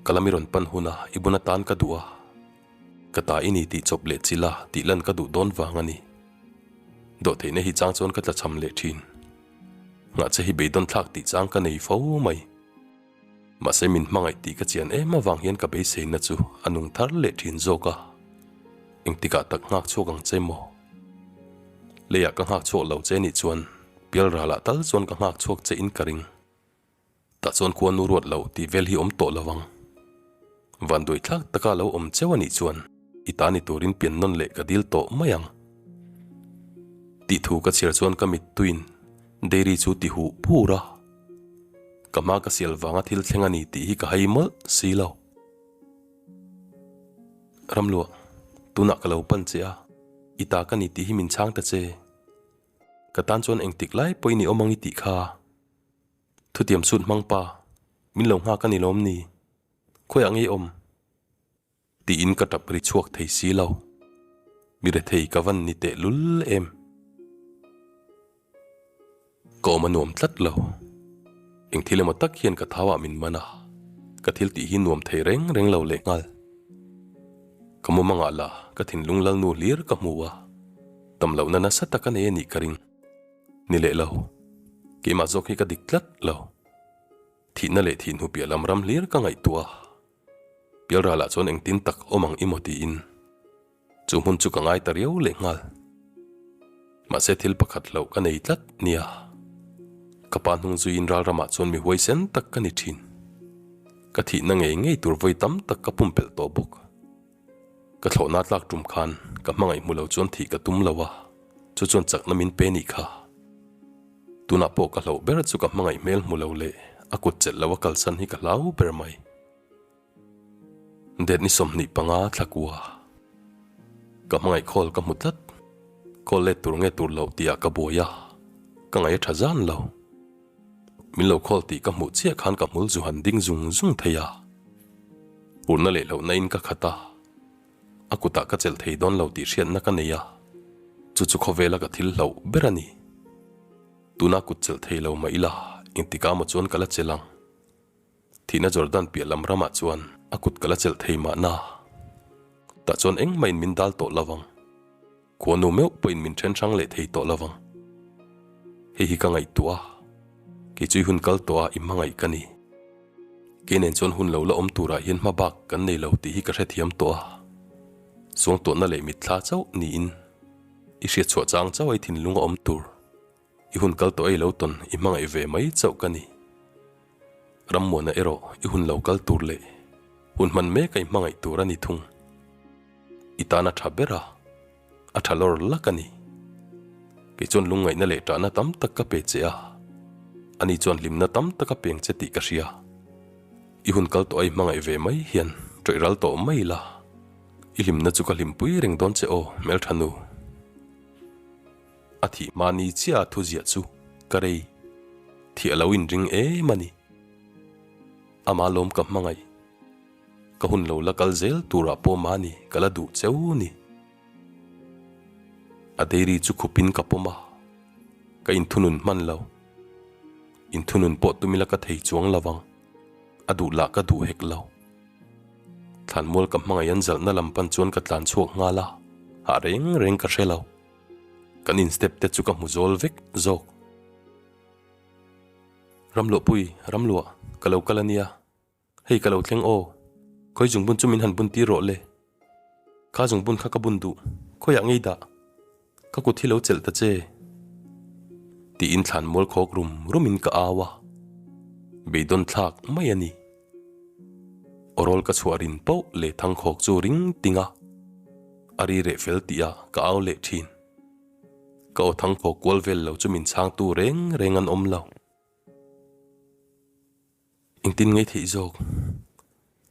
Ka lam i rawn pan hun a, i bun atan ka duh a. Ka ta i ni tih chawp leh chil a, tih lan ka duh dawn vang a ni. Dawhtheihna hi chang chuan ka tlachham leh thin. Nghah che hi beidawn thlak tih chang ka nei fo mai. Mahse min hmangaih tih ka chian em avang hian ka beiseina chu a nung thar leh thin zawk a. Engtikah tak nghak chhuak ang che maw? Leiah ka nghak chhuak lo che nih chuan pial ralah tal chuan ka nghak chhuak che in ka ring. Tah chuan khua nu ruat lo tih vel hi awm tawh lo ang. Vanduai thlak taka lo awm cheu a nih chuan i ta ni turin pian nawn leh ka dil tawh mai ang. Tih thu ka chhiar chuan ka mittuiin dairy chu ti huh phur a. Ka hma ka sial vanga thil thleng a ni tih hi ka hai mawlh si lo. Ramluah, tunah ka lo pan che a, i ta ka ni tih hi min chhang ta che. Ka tan chuan engtik lai pawhin i awm ang i tih kha. Thutiam sut hmang pa, min lo nghak a ni lawm ni? Khawiah nge i awm? Tiin ka tap ri chhuak thei si lo. Mi rethei ka van ni teh lul em? Ka awm a nuam tlat lo. Eng thil emaw tak hian ka thau ah min man a, ka thil tih hi nuam thei reng reng lo lehnghal. Ka mumangah lah ka thinlung lalnu hlir ka hmu a, tam lohna nasa tak a nei a nih ka ring. Ni leh lo, keimah zawk hi ka dik tlat lo. Thihna leh thih hnu piah lam ram hlir ka ngaihtuah a, Pialralah chuan engtin tak awm ang i maw tiin chu hmun chu ka ngai ta riau leh nghal. Mahse thil pakhat hlauh ka nei tlat nia. Ka pa hnung zuiin ral ramah chuan mi huaisen tak ka ni thin. Ka thihna ngei ngei tur vawi tam tak ka pumpelh tawh bawk. Ka thlawhna tlak tum khan ka hmangaih hmu lo chuan thih ka tum lo a, chu chuan chakna min pe nih kha. Tunah pawh ka hlauh ber chu ka hmangaih hmel hmu lo leh a kut chelh lo a kalsan hi ka hlau ber mai. Det ni 25 thlakua. Ka hmangaih khawl ka hmu tlat. Khawl let tur nge tur loh tihah ka buai a, ka ngaih a tha zan lo. Min lo khawl tih ka hmuh chiah khan ka hmul zu han ding zung zung thei a. Purna leh hlauhna in ka khat a, a kutah ka chelh thei dawn lo tih hriatna ka nei a, chu chu khawvela ka thil hlauh ber a ni. Tuna kut chelh thei lo mah ila engtikah maw chuan ka la chelh ang. Thihna Jordan piah lam ramah chuan a kut ka la chelh thei mahna. Tah chuan engmah in min dal tawh lo vang. Khuanu meuh pawhin min then hrang leh thei tawh lo vang. Hei hi ka ngaihtuah a, kei chu i hun kal tawh a i hmangaih ka ni. Kei nen chuan hun lo la awm turah hian hma bak kan nei lo tih hi ka hrethiam tawh a. Suangtuahna leh mitthla chauh niin i hriatchhuah chang chauh a i thinlung a awm tur. I hun kal tawh ei lo tawn i hmangaih ve mai chauh ka ni. Rammuana erawh i hun lo kal tur leh hun hman mek a i hmangaih tur a ni thung. I tan a tha ber a, a tha lawr lak a ni. Kei chuan lungngaihna leh ṭahna tam tak ka pe che a, ani chuan hlimna tam tak a peng che tih ka hria. I hun kal tawh a i hmangaih ve mai hian ṭawih ral tawh mai la, i hlimna chu ka hlimpui reng dawn che aw hmelṭha nu. A thih mahni chiah a thuziah chu ka rei thih a lo inring em a ni. Ama lawm ka hmangaih. Ka hun lo la kal zel turah pawh mahni ka la duh cheu ni. A dairy chu khupin ka pawm a, ka inthunun hman lo. Inthunun pawh tumila ka thei chuang lo ang, a duh lah ka duh hek lo. Thlanmual ka hmangaih an zalhna lam pan chuan ka tlan chhuak nghal a, hah reng reng ka hre lo. Kan in step te chu ka hmu zawl vek zawk. Ramluahpui, Ramluah, ka lo kal a nia. Hei ka lo thleng aw. Khawi zungbun chu min han bun tir rawh le. Kha zungbun kha ka bun duh. Khawiah ngei dah. Ka kut hi lo chelh ta che. Tiin thlan mual khawk rum rum in ka au a. Beidawn thlak mai a ni. Awrawl ka chhuah rin poh leh thangkhawk chu ring ting a. A ri reh fel tih ah ka au leh thin. Ka aw thangkhawk kual vel lo chu min chhangtu reng reng an awm lo. Engtin ngei theih zawk?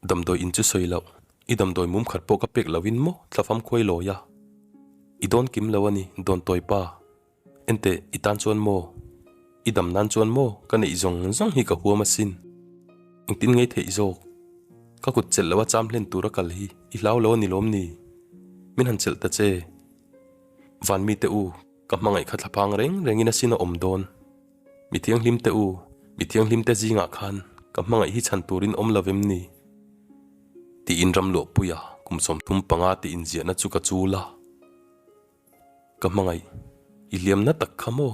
Damdawi in chu sawi loh, i damdawi mum khat pawh ka pek lo in maw thlafam khuai lawi a. I dawn kim lo a ni, dawn tawi pa. Enteh, i tan chuan maw? I dam nan chuan maw? Ka neih zawng zawng hi ka huam asin. Engtin ngei theih zawk? Ka kut chelh lo a cham hlen tur a kal hi i hlau lo a ni lawm ni? Min han chelh ta che. Van mite u, ka hmangaih kha thlaphang reng rengin asin a awm dawn. Mi thianghlim te u, mi thianghlim te zingah khan ka hmangaih hi chhan turin awm lo vem ni? Tiin Ramluahpuia kum 35 tih inziahna chu ka chul a. Ka hmangaih, i hliamna tak kha maw?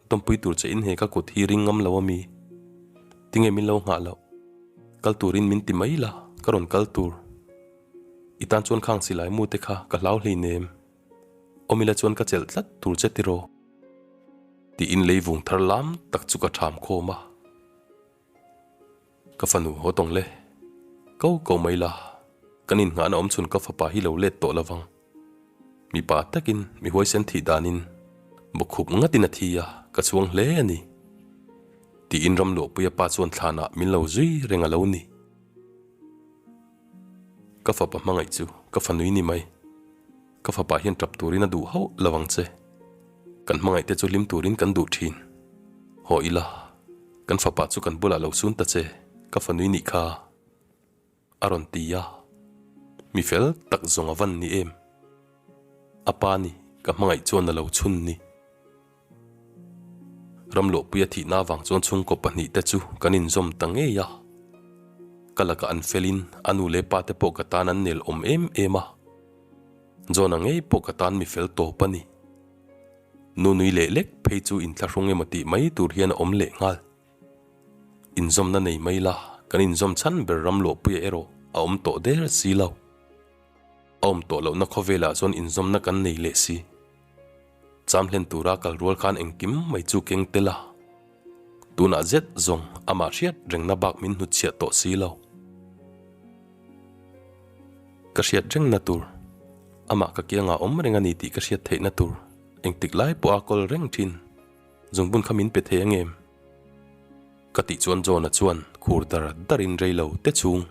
Tawmpui tur che in he ka kut hi ring ngam lo a mi? Tinge min lo nghah loh? Kal turin min ti mai la, ka rawn kal tur. I tan chuan khang silai mu te kha ka hlau hleinem. Awmila chuan ka chelh tlat tur che tiraw? Tiin leivung thar lam tak chu ka ṭham khawm a. Ka fanu haw tawng le. Ko ko mai la, kan innghahna awm chhun ka fapa hi lo let tawh lovang. Mipa takin mi huaisen thih danin bawkhup ngatin a thi a, ka chhuang hle a ni. Tiin Ramluahpuia pa chuan thlanah min lo zui reng a lo ni. Ka fapa hmangaih chu ka. Ka fanui ni mai. Ka fapa hian tap turin a duh hauh lo ang che. Kan hmangaih te chu hlim turin kan duh thin. Haw ila, kan fapa chu kan bulah lo sun ta che, ka fanui nih kha. A rawn ti a, mi fel tak zawng a van ni em? A pa ni, ka hmangaih chuan a lo chhun ni. Ramluahpuia thihna avang chuan chhungkaw pahnihte chu kan inzawm ta ngei a. Ka lakah an felin a nu leh pa te pawh ka tan an nel awm em em a. John-a ngei pawh ka tan mi fel tawp a ni. Nu nui leh lek phei chu inthlahrung emaw tih mai tur hian a awm leh nghal. Inzawmna nei mai la, kan inzawm chhan ber Ramluahpuia erawh a awm tawh der si lo. A awm tawh lohna khawvelah chuan inzawmna kan nei leh si. Cham hlen tura kal rual khan engkim mai chu keng tel a, tunah zet zawng amah hriat rengna bak min hnutchhiah tawh si lo. Ka hriat rengna tur, amah ka kiangah awm reng a ni tih ka hriat theihna tur engtik lai pawh a kawl reng thin. Zungbun kha min pe thei ang em? Ka tih chuan John-a chuan khur dar darin rei lo te chhung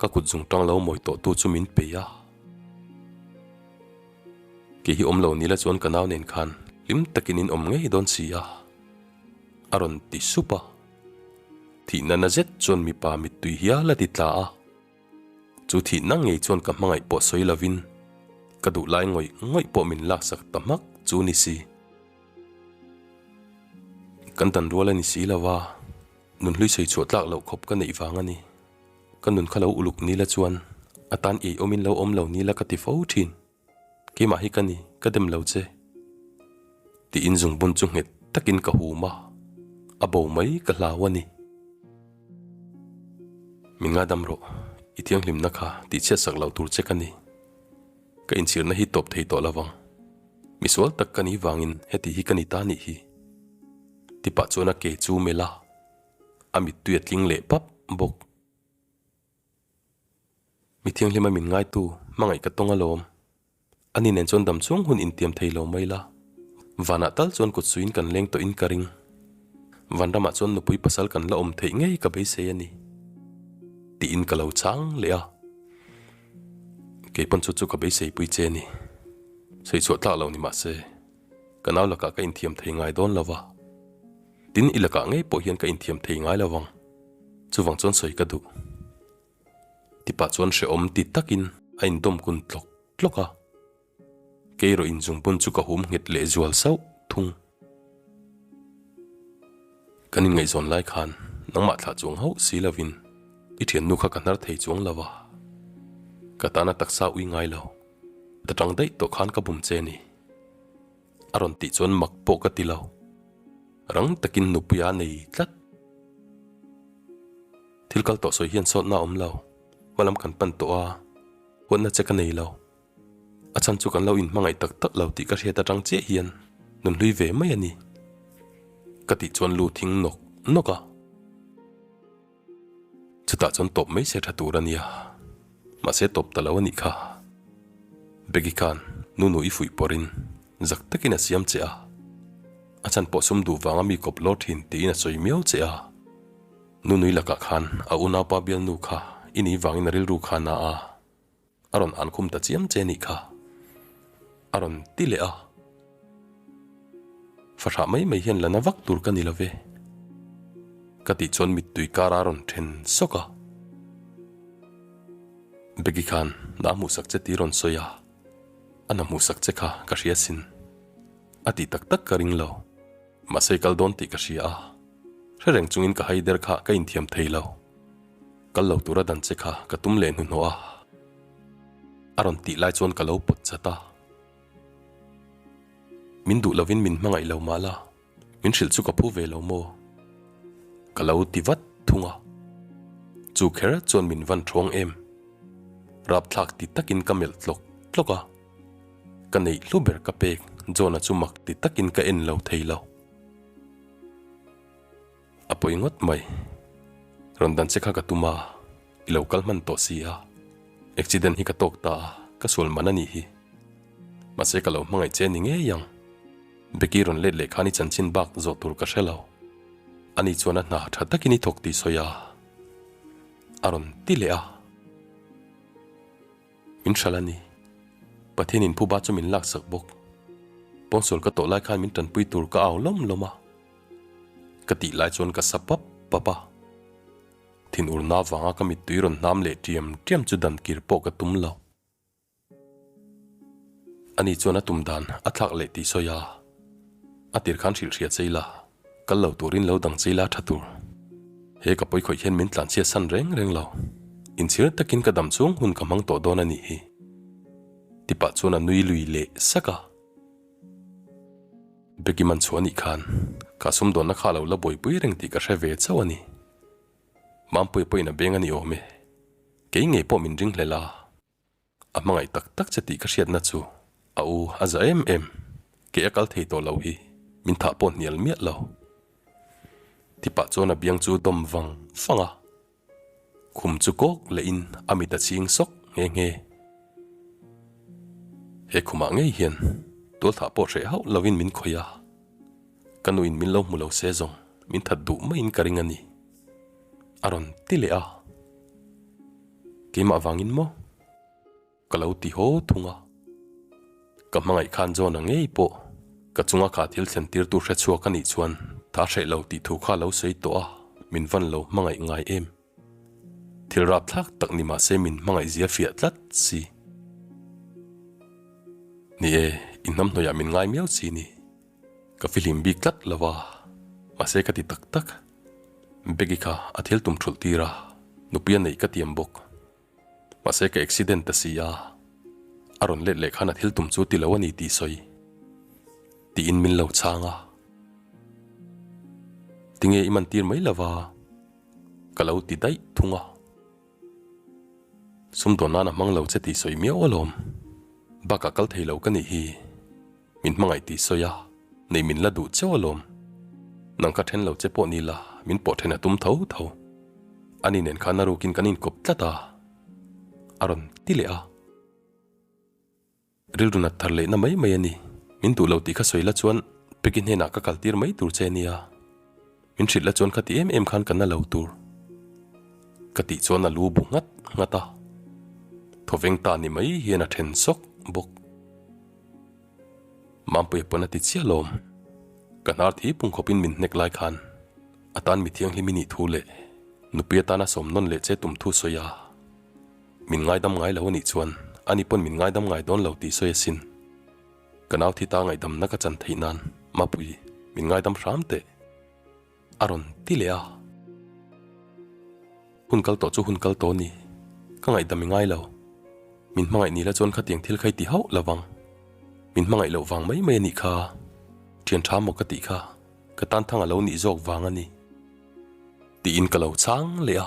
ka kut zung tang lo mawi tawh tu chu min pe a. Kei hi awm lo nila chuan ka nau nen khan hlim takin in awm ngei dawn si a, a rawn ti sup a. Thihna na zet chuan mipa mittui hial a ti tla a. Chu thihna ngei chuan ka hmangaih pawh sawi lovin ka duh lai ngawih ngawih pawh min laksak ta hmak chu ni si. Kan dan rual a ni si lo a, nunhlui sawi chhuah tlak loh khawp ka neih vang a ni. Ka nun kha lo uluk nila chuan a tan ei awmin lo awm lo nila ka ti fo thin. Keimah hi ka ni, ka dem lo che. Tiin zungbun chu nghet takin ka hum a, a bo mai ka hlau a ni. Min ngadam rawh, i thianghlimna kha tihchhiatsak loh tur che ka ni. Ka inchhirna hi tawp thei tawh lo vang. Misual tak ka nih vangin heti hi ka ni ta nih hi. Tipah chuan a ke chu melh a, a mittui a tling leh pap bawk. Mi thianghlima min ngaitu hmangaih ka tawng alawm. Ani nen chuan dam chung hun intiam thei lo mai la. Vanah tal chuan kut suiin kan leng tawhin ka ring. Vanramah chuan nupui pasal kan la awm theih ngei ka beisei a ni. Tiin ka lo chang leh a. Kei pawn chu chu ka beisei pui che ni. Sawi chhuah tlak lo ni mah se, ka nau lakah ka inthiam thei ngai dawn lo va. Tin, i lakah ngei pawh hian ka inthiam thei ngai lo vang. Chuvang chuan sawi ka duh. Tipah chuan hrehawm ti takin a indawm kun tlawk tlawk a. Kei erawh inzungbun chu ka hum nghet leh zual sauh thung. Kan inngaihzawn lai khan nangmah thlah chuang hauh si lovin i thiannu kha ka hnar thei chuang lo a. Ka tana taksa ui ngai lo. Ta tang daih tawh khan ka bum che ni. A rawn tih chuan mak pawh ka ti lo. Rang takin nupuia nei tlat. Thil kal tawh sawi hian sawtna a awm lo. Hmalam kan pan tawh a, huatna che ka nei lo. A chhan chu kan lo inhmangaih tak tak lo tih ka hriat atang chiah hian nun hlui ve mai a ni. Ka tih chuan lu thing nawk nawk a. Chutah chuan tawp mai se tha tur a nia. Mahse tawp ta lo a nih kha. Becky khan Nunu i fuih pawrhin zak takin a siam che a. A chhan pawh sum duh vanga mi kawp lawr thin tiin a sawi miau che a. Nunui lakah khan a unaupa bialnu kha i nih vangin a rilru kha na a. A rawn an khum ta chiam che nih kha. A rawn ti leh a. Fahrah mai mai hian la na vak tur ka ni lo ve. Ka tih chuan mittui kar a rawn then sawk a. Becky khan na hmuhsak che tih rawn sawi a. A na hmuhsak che kha ka hria sin. A tih tak tak ka ring lo. Mahse kal dawn tih ka hria a. Hre reng chungin ka haider kha ka inthiam thei lo. Kal lo tura dan che kha ka tum leh hnuhnawh a. A rawn tih lai chuan ka lo pawt chat a. Min duh lovin min hmangaih lo mah la, min hrilh chu ka phu ve lo maw? Ka lo ti vat thung a. Chu kher chuan min van thawng em. Rapthlak ti takin ka melh tlawk tlawk a. Ka neih hlu ber ka pek John-a chu mak ti takin ka en lo thei lo. A pawi ngawt mai. Rawn dan che kha ka tum a, i lo kal hman tawh si a. Accident hi ka tawk ta a, ka sual man a nih hi. Mahse ka lo hmangaih che ni ngei ang. Becky rawn let leh khan i chanchin bak zawh tur ka hre lo. Ani chuan a hna tha takin i thawk tih sawi a, a rawn ti leh a. Min hralh a ni. Pathianin phuba chu min laksak bawk. Pawngsual ka tawh lai khan min tanpui tur ka au lawm lawm a. Ka tih lai chuan ka sa pap pap a. Thinurna avanga ka mittui rawn hnam leh ṭiam ṭiam chu dan kir pawh ka tum lo. Ani chuan a tum dan a thlak leh tih sawi a, a tir khan hrilh hria che ila, kal lo turin lo dang che ila tha tur. He ka pawi khawih hian min tlanchhiat san reng reng lo. Inchhir takin ka dam chhung hun ka hmang tawh dawn a nih hi. Tipah chuan a nui lui leh sak a. Becky man chhuah anih khan ka sumdawnna kha a lo la buaipui reng tih ka hre ve chauh a ni. Mampuia pawhin a beng a ni awm e. Kei ngei pawh min ringhlel a. A hmangaih tak tak che tih ka hriatna chu a u a za em em, kei a kal thei tawh lo hi min thah pawh hnial miah lo. Tipah chuan a biang chu dawm vang vang a, khum chu kawk leh in a mit a chhing sawk nghe nghe. He khumah ngei hian tualthah pawh hreh hauh lovin min khawih a, ka nuin min lo hmu lo se zawng min that duh maiin ka ring a ni, a rawn ti leh a. Keimah vangin maw? Ka lo ti haw thung a. Ka hmangaih khan John-a ngei pawh ka chunga kha thil thlen tirtu hre chhuak a nih chuan tha hreh lo tih thu kha lo sawi tawh a, min van lo hmangaih ngai em? Thil rapthlak tak ni mah se min hmangaih zia fiah tlat si. Ni e, i hnamhnawihah min ngai miau si ni. Ka fihlim bik tlat lo va, mahse ka ti tak tak. Becky kha a thil tum thulh tir a, nupui a neih ka tiam bawk. Mahse ka accident ta si a, a rawn let leh khan a thil tum chu ti lo a ni tih sawi tiin min lo chhang a. Tinge i man tir mai lo va, ka lo ti daih thung a. Sumdawn nan a hmang lo che tih sawi miau alawm, bakah kal thei lo ka nih hi. Min hmangaih tih sawi a, nei min la duh cheu alawm. Nang kha then lo che pawh ni la, min pawh then a tum tho tho. Ani nen khan a rukin kan inkawp tlat a, a rawn ti leh a. Rilru nat thar lehna mai mai a ni, min duh lo tih kha sawi la chuan Peki hnenah ka kal tir mai tur che nia. Min hrilh la chuan kha ti em em khan ka na lo tur. Ka tih chuan a lu bu nghat nghat a, thawveng ta ni mai hian a then sawk bawk. Mampuia pawn a ti chiah lawm. Ka hnar thi pung khawpin min hnek lai khan a tan mi thianghlim i nih thu leh nupui atana sawm nawn leh che tum thu sawi a, min ngaidam ngai lo a nih chuan ani pawn min ngaidam ngai dawn lo tih sawi asin. Ka nau thi ta ngaihdamna ka chan theih nan Mapui min ngaidam hram teh a rawn ti leh a. Hun kal tawh chu hun kal tawh a ni. Ka ngaihdam i ngai lo. Min hmangaih ni la chuan khatiang thil kha i ti hauh lo vang. Min hmangaih loh vang mai mai a nih kha. Thian tha maw ka tih kha ka tan thang a lo nih zawk vang a ni. Tiin ka lo chhang leh a.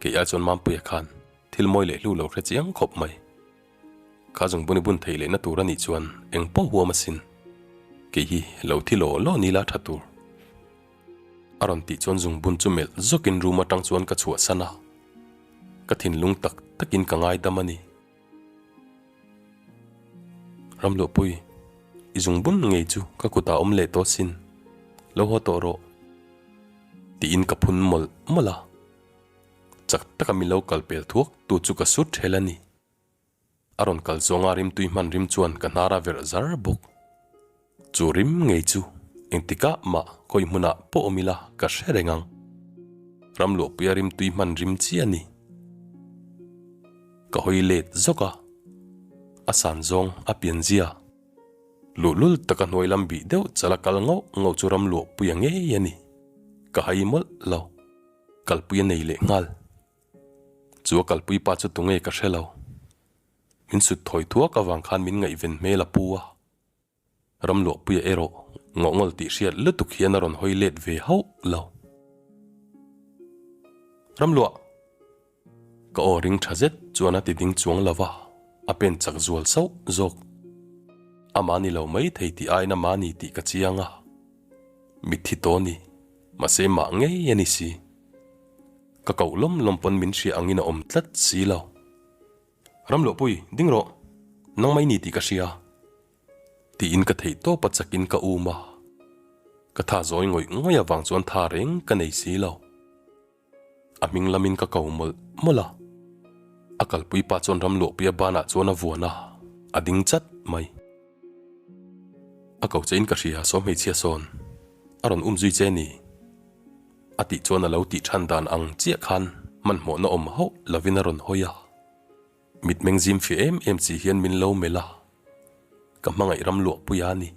Kei ai chuan Mampuia khan thil mawi leh hlu lo hre chiang khawp mai. Kha zungbun i bun theih lehna tur a nih chuan eng pawh huam asin. Kei hi lo thi law law ni la tha tur. A rawn tih chuan zungbun chu melh zawkin room atang chuan ka chhuahsan a. Ka thinlung tak takin ka ngaidam a ni. Ramluahpui, i zungbun ngei chu ka kutah awm leh tawh asin. Lo haw tawh rawh. Tiin ka phun mawlh mawlh a. Chak taka min lo kal pel thuak tu chu ka sut ṭhel a ni. A rawn kal zawnga rimtui hman rim chuan ka hnar a verh zar bawk. Chu rim ngei chu engtikah mah khawi hmunah pawh awm ila ka hre reng ang. Ramluahpuia rimtui hman rim chi a ni. Ka hawi let zawk a, a san zawng a pian zia. Luhlul taka hnuai lam bih deuh chala kal ngauh ngauh chu Ramluahpuia ngei a ni. Ka hai mawlh lo. Kalpui a nei leh nghal. Chu a kalpui pa chu tunge ka hre lo. Min sut thawi thuak avang khan min ngaihven hmel a pu a. Ramluahpuia erawh ngawhngawl tih hriat lutuk hian a rawn hawi let ve hauh lo. Ramluah! Ka aw ring tha zet chuan a ti ding chuang lo va, a pen chak zual sauh zawk. Amah ni lo mai thei tih aiin amah ni tih ka chiang a. Mitthi tawh ni, mahse mah ngei a ni si. Ka koh lawm lawm pawn min hria angin a awm tlat si lo. Ramluahpui, ding rawh, nang mai ni tih ka hria. Tiin ka theih tawp a chakin ka um a. Ka tha zawi ngawih ngawih avang chuan tha reng ka nei si lo. A hming lamin ka ko mawlh mawlh a. A kalpui pa chuan Ramluahpuia banah chuan a vuan a, a ding chat mai. A ko che in ka hria, saw hmeichhia sawn a rawn um zui che ni? A tih chuan a lo tih than dan ang chiah khan hmanhmawhna awm hauh lovin a rawn hawi a. Mitmeng zim fiah em em chi hian min lo melh a, ka hmangaih ram luahpuia a ni,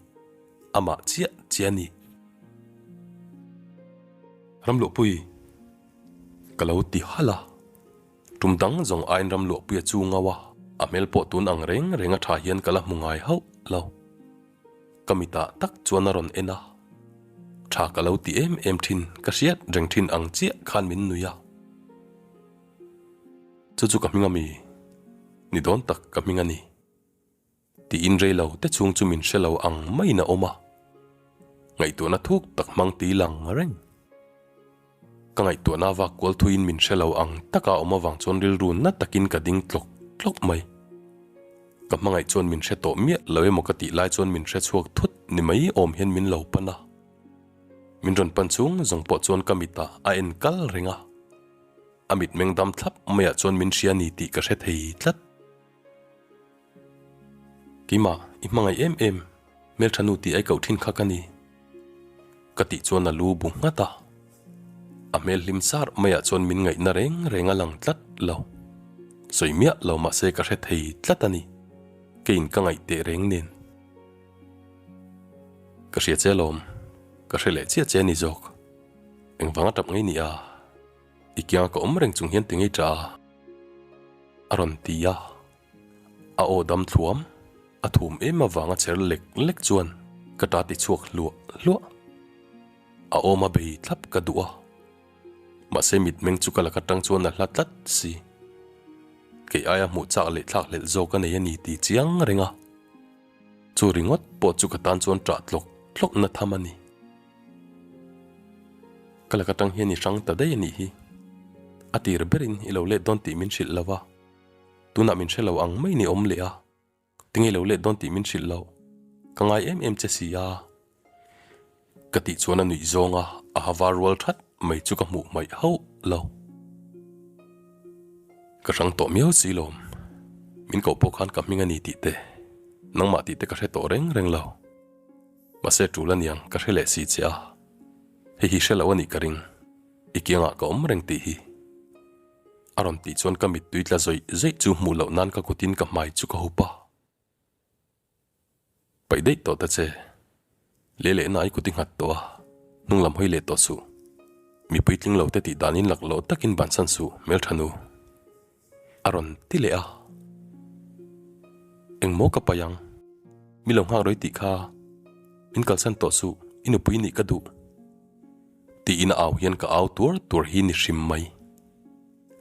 amah chiah chiah a ni. Ram luahpui ka lo ti halh a, tum dang zawng aiin ram luahpuia chu ngau a, a hmel pawh tun ang reng reng a tha hian ka la hmu ngai hauh lo. Ka mitah tak chuan a rawn en a, tha ka lo ti em em thin, ka hriat reng thin ang chiah khan min nui a. Chu chu ka hming a mi? Ni dawn tak ka hming a ni. Tiin rei lo te chhung chu min hre lo ang maiin a awm a. Ngaihtuahna thuk tak hmang ti lang reng. Ka ngaihtuahna vak kual thuiin min hre lo ang taka a awm avang chuan rilru na takin ka ding tlawk tlawk mai. Ka hmangaih chuan min hre tawh miah lo emaw ka tih lai chuan min hre chhuak thut ni mai awm hian min lo pan a. Min rawn pan chung zawng pawh chuan ka mitah a en kal reng a. A mitmeng dam thlap maiah chuan min hria ni tih ka hre thei tlat. Keimah, i hmangaih em em, hmeltha nu tih ai koh thin kha ka ni. Ka tih chuan a lu bu nghat a. A hmel hlim sar maiah chuan min ngaihna reng reng a lang tlat lo. Sawi miah lo mahse ka hre thei tlat a ni. Keiin ka ngaih teh reng nen. Ka hria che alawm, ka hre leh chiah che a ni zawk. Engvanga tap ngei ni a? I kianga ka awm reng chung hian ti ngei ṭah a, a rawn ti a. A aw dam thluam, a thum em avanga cher lek lek chuan ka ṭah ti chhuak hluah hluah. A awm a bei thlap ka duh a, mahse mitmeng chu ka laka ṭang chuan a hla tlat si. Kei aia hmuh chak leh thlak hlelh zawk a nei a ni ti chiang reng a. Chu ringawt pawh chu ka tan chuan ṭah tlawk tlawk na tham a ni. Ka lak atang hian i hrang ta daih a nih hi. A tir berin i lo let dawn tih min hrilh lo a, tunah min hre lo ang mai ni awm leh a, tinge i lo let dawn tih min hrilh loh, ka ngai em em che si a. Ka tih chuan a nuih zawng a, a ha var rual that mai chu ka hmuh hmaih hauh lo. Ka hrang tawh miau si lawm, min koh pawh khan ka hming a ni tih te, nangmah tih te ka hre tawh reng reng lo. Mahse tul aniang ka hre leh si che a, hei hi hre lo anih ka ring, i kiangah ka awm reng tih hi. A rawn tih chuan ka mittui tla zawih zawih chu hmuh loh nan ka kutin ka hmai chu ka hup a. Paih daih tawh ta che, leh leh na i kut i nghat tawh a, hnung lam hawi leh tawh suh. Mi puitling lo te tih danin lak loh takin bansan suh hmeltha nu. A rawn ti leh a. Engmaw ka paih ang? Mi lo nghak rawi tih kha min kalsan tawh suh, i nupui nih ka duh. Tiin a au hian ka au tuar tuar hi ni hrim mai.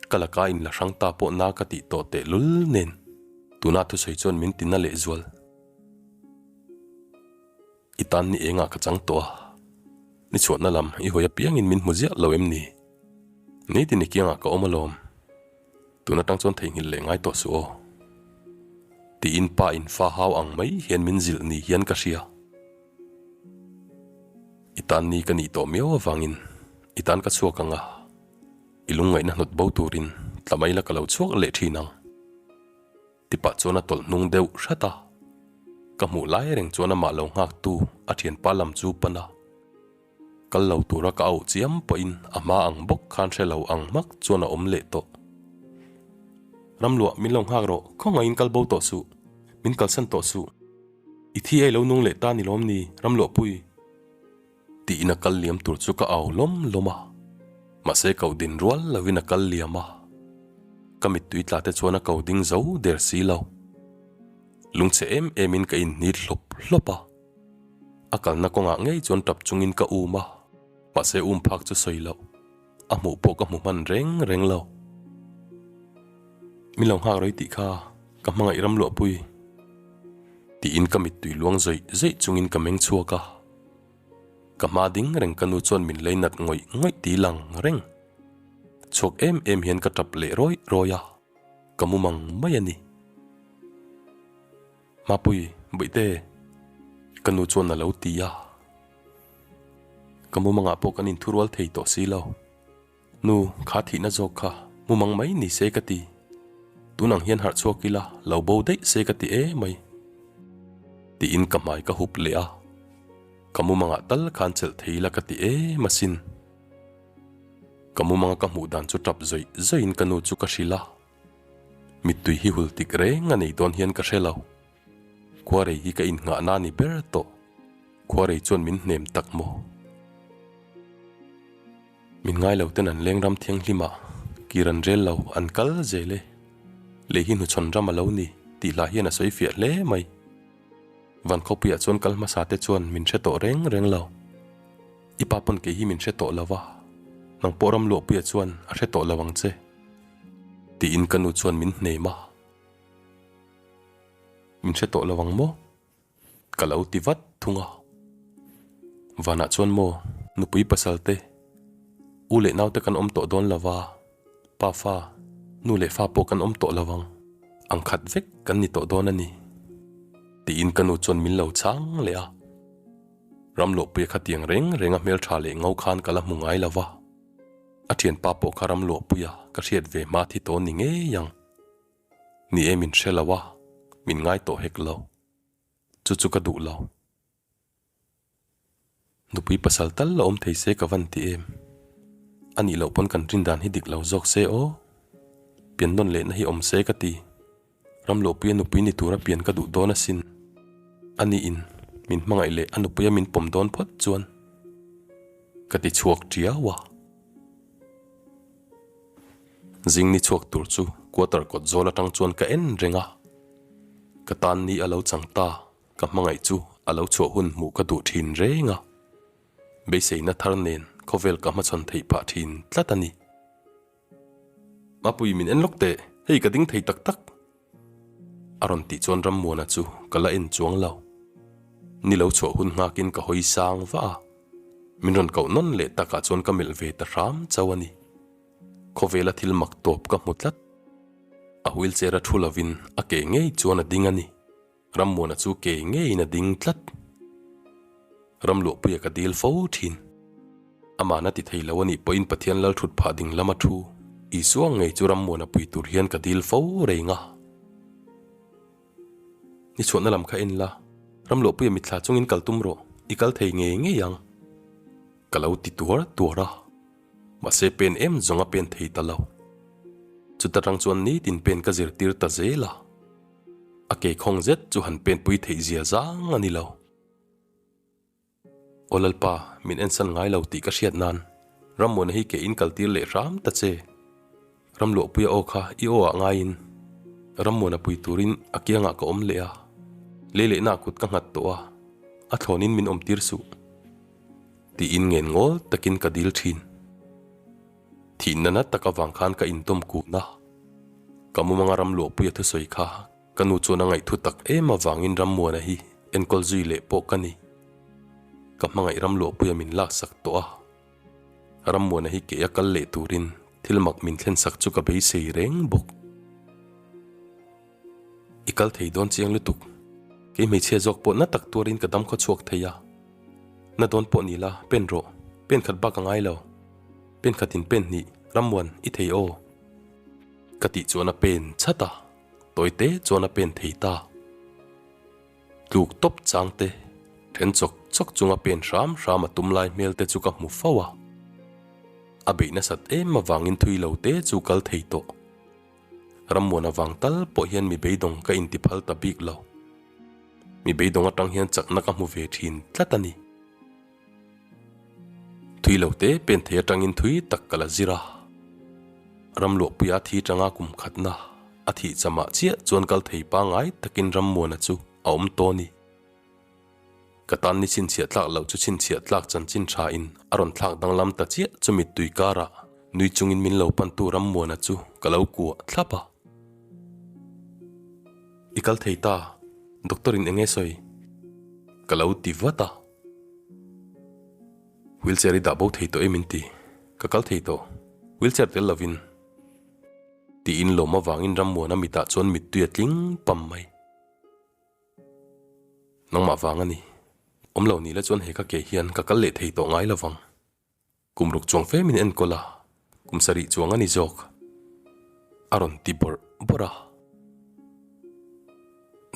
Ka laka in la hrang ta pawh na ka tih tawh teh lul nen tuna thusawi chuan min ti na leh zual. I tan ni engah ka chang tawh a, ni chhuahna lam i hawi apiangin min hmu ziah lo em ni? Nitin i kiangah ka awm alawm, tun atang chuan theihnghilh leh ngai tawh suh aw. Tiin pa in fa hau ang mai hian min zilh ni hian ka hria. I tan ni ka nih tawh miau avangin i tan ka chhuak ang a, i lungngaihna hnawt bo turin tla mai la ka lo chhuak leh thin ang. Ti pah chuan a tawlh hnung deuh hrat a, ka hmuh lai reng chuan amah lo nghak tu a thianpa lam chu pan a, kal lo tura ka auh chiam pawhin a hma ang bawk khan hre lo ang hmak chuan a awm leh tawh. Ramluah min lo nghak rawh, khawngaihin kal bo tawh suh, min kalsan tawh suh, i thi ei lo nung leh ta ni lawm ni Ramluahpui? Tiin a kal liam tur chu ka au lawm lawm a, mahse koh din rual lovin a kal liam a, ka mittui tla te chuan a ko ding zo der si lo. Lungchhe em em in ka inhnit hlawp hlawp a, a kalna kawngah ngei chuan tap chungin ka um a, mahse um phak chu sawi loh, a hmuh pawh ka hmu hman reng reng lo. Min lo nghak rei tih kha ka hmangaih ram luahpui tiin ka mittui luang zawih zawih chungin ka meng chhuak a. Ka hma ding reng ka nu chuan min lei nat ngawih ngawih ti lang reng. Chhuak em em hian ka tap leh rawih rawih a, ka mu mang mai a ni. Mapui, Bawihte, ka nu chuan a lo ti a. Ka mumangah pawh kan inthurual thei tawh si lo. Nu, kha thihna zawk kha mumang mai ni se ka ti. Tun ang hian harh chhuak ila, lo bo daih se ka ti emai. Tiin ka hmai ka hup leh a. Ka mumangah tal khan chelh thei ila ka ti em asin. Ka mumanga ka hmuh dan chu tap zawih zawihin ka nu chu ka hrilh a. Mittui hi hul tik reng a nei dawn hian ka hre lo. Khuarei hi ka innghahna a ni ber tawh. Khuarei chuan min hnem tak maw? Min ngai lo ten an leng ram thianghlim ah kir an rel lo, an kal zel e. Lei hi hnuchhawn ram a lo ni tih hla hian a sawi fiah hle mai. Van khawpuiah chuan kal hmasa te chuan min hre tawh reng reng lo. I pa pawn kei hi min hre tawh lo va, nang pawh ram luahpuiah chuan a hre tawh lo ang che. Tiin ka nu chuan min hnem a. Min hre tawh lo ang maw? Ka lo ti vat thung a. Vanah chuan maw nupui pasal te, u leh naute kan awm tawh dawn lo va, pa fa, nu leh fa pawh kan awm tawh lo ang, ang khat vek kan ni tawh dawn a ni. Tiin ka nu chuan min lo chhang leh a. Ramluahpuia khatiang reng reng a hmeltha leh ngo khan ka la hmu ngai lo va. A thianpa pawh kha Ramluahpuia ka hriat ve hma thi tawh ni ngei ang. Ni e min hre lo a, min ngai tawh hek lo. Chu chu ka duh lo. Nupui pasal tal la awm thei se ka van ti em. A nih loh pawn kan rin dan hi dik lo zawk se aw. Pian nawn lehna hi awm se ka ti. Ramluahpuia nupui ni tura pian ka duh dawn asin. A niin min hmangaih leh a nupuia min pawm dawn phawt chuan ka ti chhuak tiau a. Zing ni chhuak tur chu quarter kawt zawl atang chuan ka en reng a, ka tan ni a lo chang ta, ka hmangaih chu a lo chhuah hun hmuh ka duh thin reng a, beiseina thar nen khawvel ka hmachhawn theih phah thin tlat a ni. Mapui min en lawk teh, hei ka ding thei tak tak. A rawn tih chuan Rammuana chu ka la en chuang lo. Ni lo chhuah hun nghakin ka hawi sang vah a, min rawn koh nawn leh takah chuan ka melh ve ta hram chauh a ni. Khawvela thil mak tawp ka hmu tlat. A wheelchair a thu lovin a ke ngei chuan a ding a ni. Rammuana chu ke ngeiin a ding tlat. Ramluahpuia ka dil fo thin. Amahna ti thei lo a nih pawhin Pathian lal thut phah ding lama thu Isua ngei chu Rammuana pui tur hian ka dil fo reng a. Ni chhuahna lam kha en la, Ramluahpuia mitthla chungin kal tum rawh, i kal thei ngei ngei ang. Ka lo ti tuar tuar a. Mahse pen em zawng a pen thei ta lo. Chuta tang chuan nitin pen ka zirtir ta zel a. A ke khawng zet chu han penpui theih zia zang a ni lo. Aw Lalpa, min ensan ngai lo tih ka hriat nan Rammuana hi ke in kaltir leh hram ta che. Ramluahpuia aw kha i aw ah ngaiin Rammuana pui turin a kiangah ka awm leh a, lei lehna ah kut ka nghat tawh a, a thlawnin min awmtir suh tiin ngen ngawl takin ka dil thin. Thihna na tak avang khan ka intawm kun a, ka mumanga Ramluahpuia thusawi kha ka nu chuan a ngaihthu tak em avangin Rammuana hi enkawl zui leh pawh ka ni. Ka hmangaih Ramluahpuia min laksak tawh a, Rammuana hi kei a kal leh turin thil mak min thlensak chu ka beisei reng bawk. I kal thei dawn chiang lutuk. Kei hmeichhia zawk pawh na tak tuarin ka dam khaw chhuak thei a. Na dawn pawh ni la, pen rawh. Pen khat bak a ngai lo. Pen khatin pen hnih, Rammuan, i thei aw. Ka tih chuan a pen chat a, tawi te chuan a pen thei ta. Tluk tawp chang te, then chawk chawk chunga pen hram hram a tum lai hmel te chu ka hmu fo a. A beih nasat em avangin thui lo te chu kal thei tawh. Rammuan avang tal pawh hian mi beidawng ka inti phal ta bik lo. Mi beidawng atang hian chakna ka hmu ve thin tlat a ni. Thui lo te pen thei atangin thui tak ka la zir a. Ramluahpuia thi tanga kum khatna a thih chamah chiah chuan kal thei pangngai takin Rammuana chu a awm tawh a ni. Ka tan ni chhinchhiah tlak loh chu chhinchhiah tlak chanchin tha in a rawn thlak danglam ta chiah chu mittui karah nui chungin min lo pantu Rammuana chu ka lo kuah thlap a. I kal thei ta, doctor in enge sawi? Ka lo ti vat a. Wheelchair i dah bo thei tawh em in ti? Ka kal thei tawh, wheelchair tel lovin. Tiin lawm avangin Rammuana mitah chuan mittui a tling pam mai. Nangmah vang a ni. Awm lo ni la chuan he ka ke hian ka kal leh thei tawh ngai lovang. Kum ruk chuang fe min enkawl a, kum sarih chuang a ni zawk. A rawn ti bawrh bawrh a.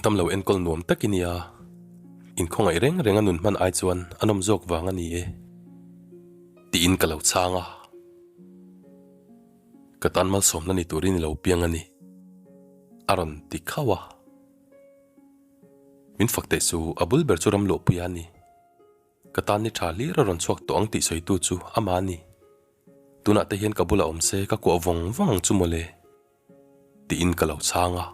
Damlo enkawl nuam tak i nia. Inkhawngaih reng reng a nun hman ai chuan a nawm zawk vang a ni e. Tiin ka lo chhang a. Ka tan malsawmna ni turin i lo piang a ni. A rawn ti khauh a. Min fak teh su, a bul ber chu Ramluahpuia a ni. Ka tan ni tha hlir a rawn chhuak tawh ang tih sawitu chu amah a ni. Tunah te hian ka bulah awm se ka kuah vawng vawng ang chu mawle. Tiin ka lo chhang a.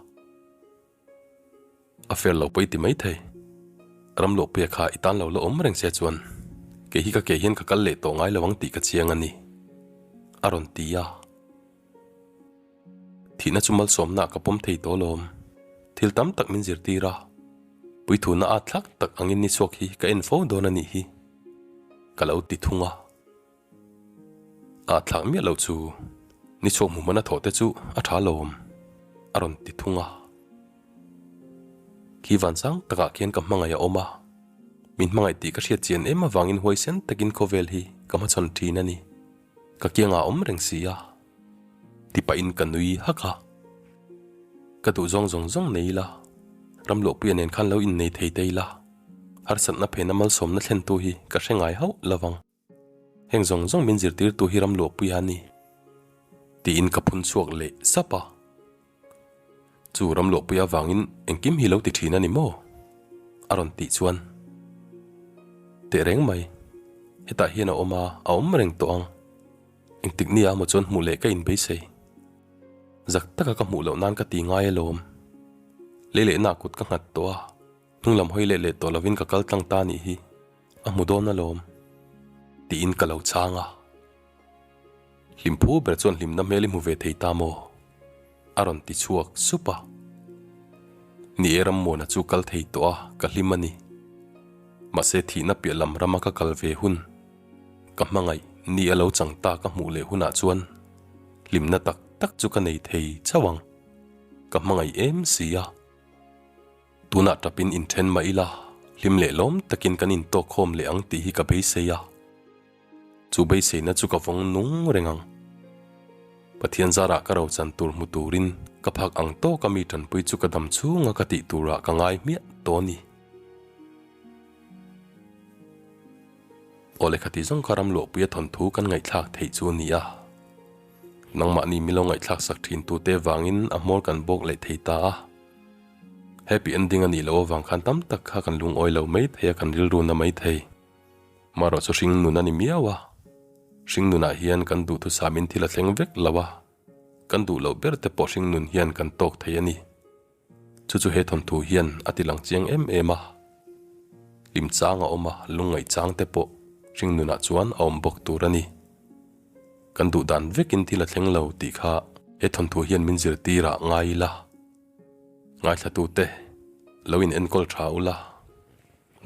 A fair lo pawh i ti mai thei. Ramluahpuia kha i tan lo la awm reng se chuan kei hi ka ke hian ka kal leh tawh ngai lo ang tih ka chiang a ni. A rawn ti a. Thihna chu malsawmna ka pawm thei tawh alawm. Thil tam tak min zirtir a. Puithuna at thlak tak angin ni chhuak hi ka en fo dawn a nih hi. Ka lo ti thung a. A thlak miah lo chu ni chhuak hmu hman a thawh te chu a tha alawm. A rawn ti thung a. Khi vansang takah khian ka hmangaih a awm a. Min hmangaih tih ka hriat chian em avangin huaisen takin khawvel hi ka hmachhawn thin a ni. Ka kiangah a awm reng si a. Ti pahin ka nui hak a. Ka duh zawng zawng zawng nei ila, Ramluahpuia nen khan lo innei thei ta ila, harsatna phena malsawmna thlentu hi ka hre ngai hauh lo vang. Heng zawng zawng min zirtirtu hi Ramluahpuia a ni. Tiin ka phun chhuak leh sap a. Chu Ramluahpuia avangin engkim hi lo ti thin a ni maw? A rawn tih chuan tehreng mai. Hetah hian a awm a, a awm reng tawh ang. Engtik nia maw chuan hmuh leh ka inbeisei. Zak taka ka hmuh loh nan ka ti ngai alawm. Lei lehna kut ka nghat tawh a, hnung lam hawi leh leh tawh lovin ka kal tlang ta nih hi a hmu dawn alawm. Tiin ka lo chhang a. Hlim phu ber chuan hlimna hmel i hmu ve thei ta maw? A rawn ti chhuak sup a. Ni e Rammuana chu kal thei tawh a, ka hlim a ni. Mahse thihna piah lam rama ka kal ve hun, ka hmangaih ni a lo chang ta ka hmuh leh hunah chuan hlimna tak tak chu ka nei thei chauh ang. Ka hmangaih em si a. Tunah tapin inthen mah ila, hlim leh lawm takin kan intawk khawm leh ang tih hi ka beisei a. Chu beiseina chu ka vawng nung reng ang. Pathian zarah ka rochan tur hmu turin ka phak ang tawka mi tanpui chu ka dam chhunga ka tih turah ka ngai hmiah tawh a ni. Aw lehkha ti zawng kha ram luahpuia thawnthu kan ngaihthlak theih chu a ni a. Nangmahni milo ngaihthlak sak thin tute vangin a hmawr kan bawk leh thei ta a. Happy ending a nih loh avang khan tam tak kha kan lungawi lo mai thei a, kan rilru na mai thei. Marawh chu hringnun a ni miau a, hringnunah hian kan duhthusam in thil a thleng vek lo a, kan duh loh ber te pawh hringnun hian kan tawk thei a ni. Chu chu he thawnthu hian a ti lang chiang em em a, hlim chang a awm a, lungngaih chang te pawh hringnunah chuan a awm bawk tur a ni. Kan duh dan vekin thil a thleng lo tih kha he thawnthu hian min zirtir ah ngai ila, ngaithlatute lo in enkawl tha ula.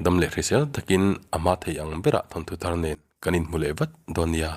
Dam leh hrisel takin a hma thei ang berah thawnthu thar nen kan inhmu leh vat dawn nia.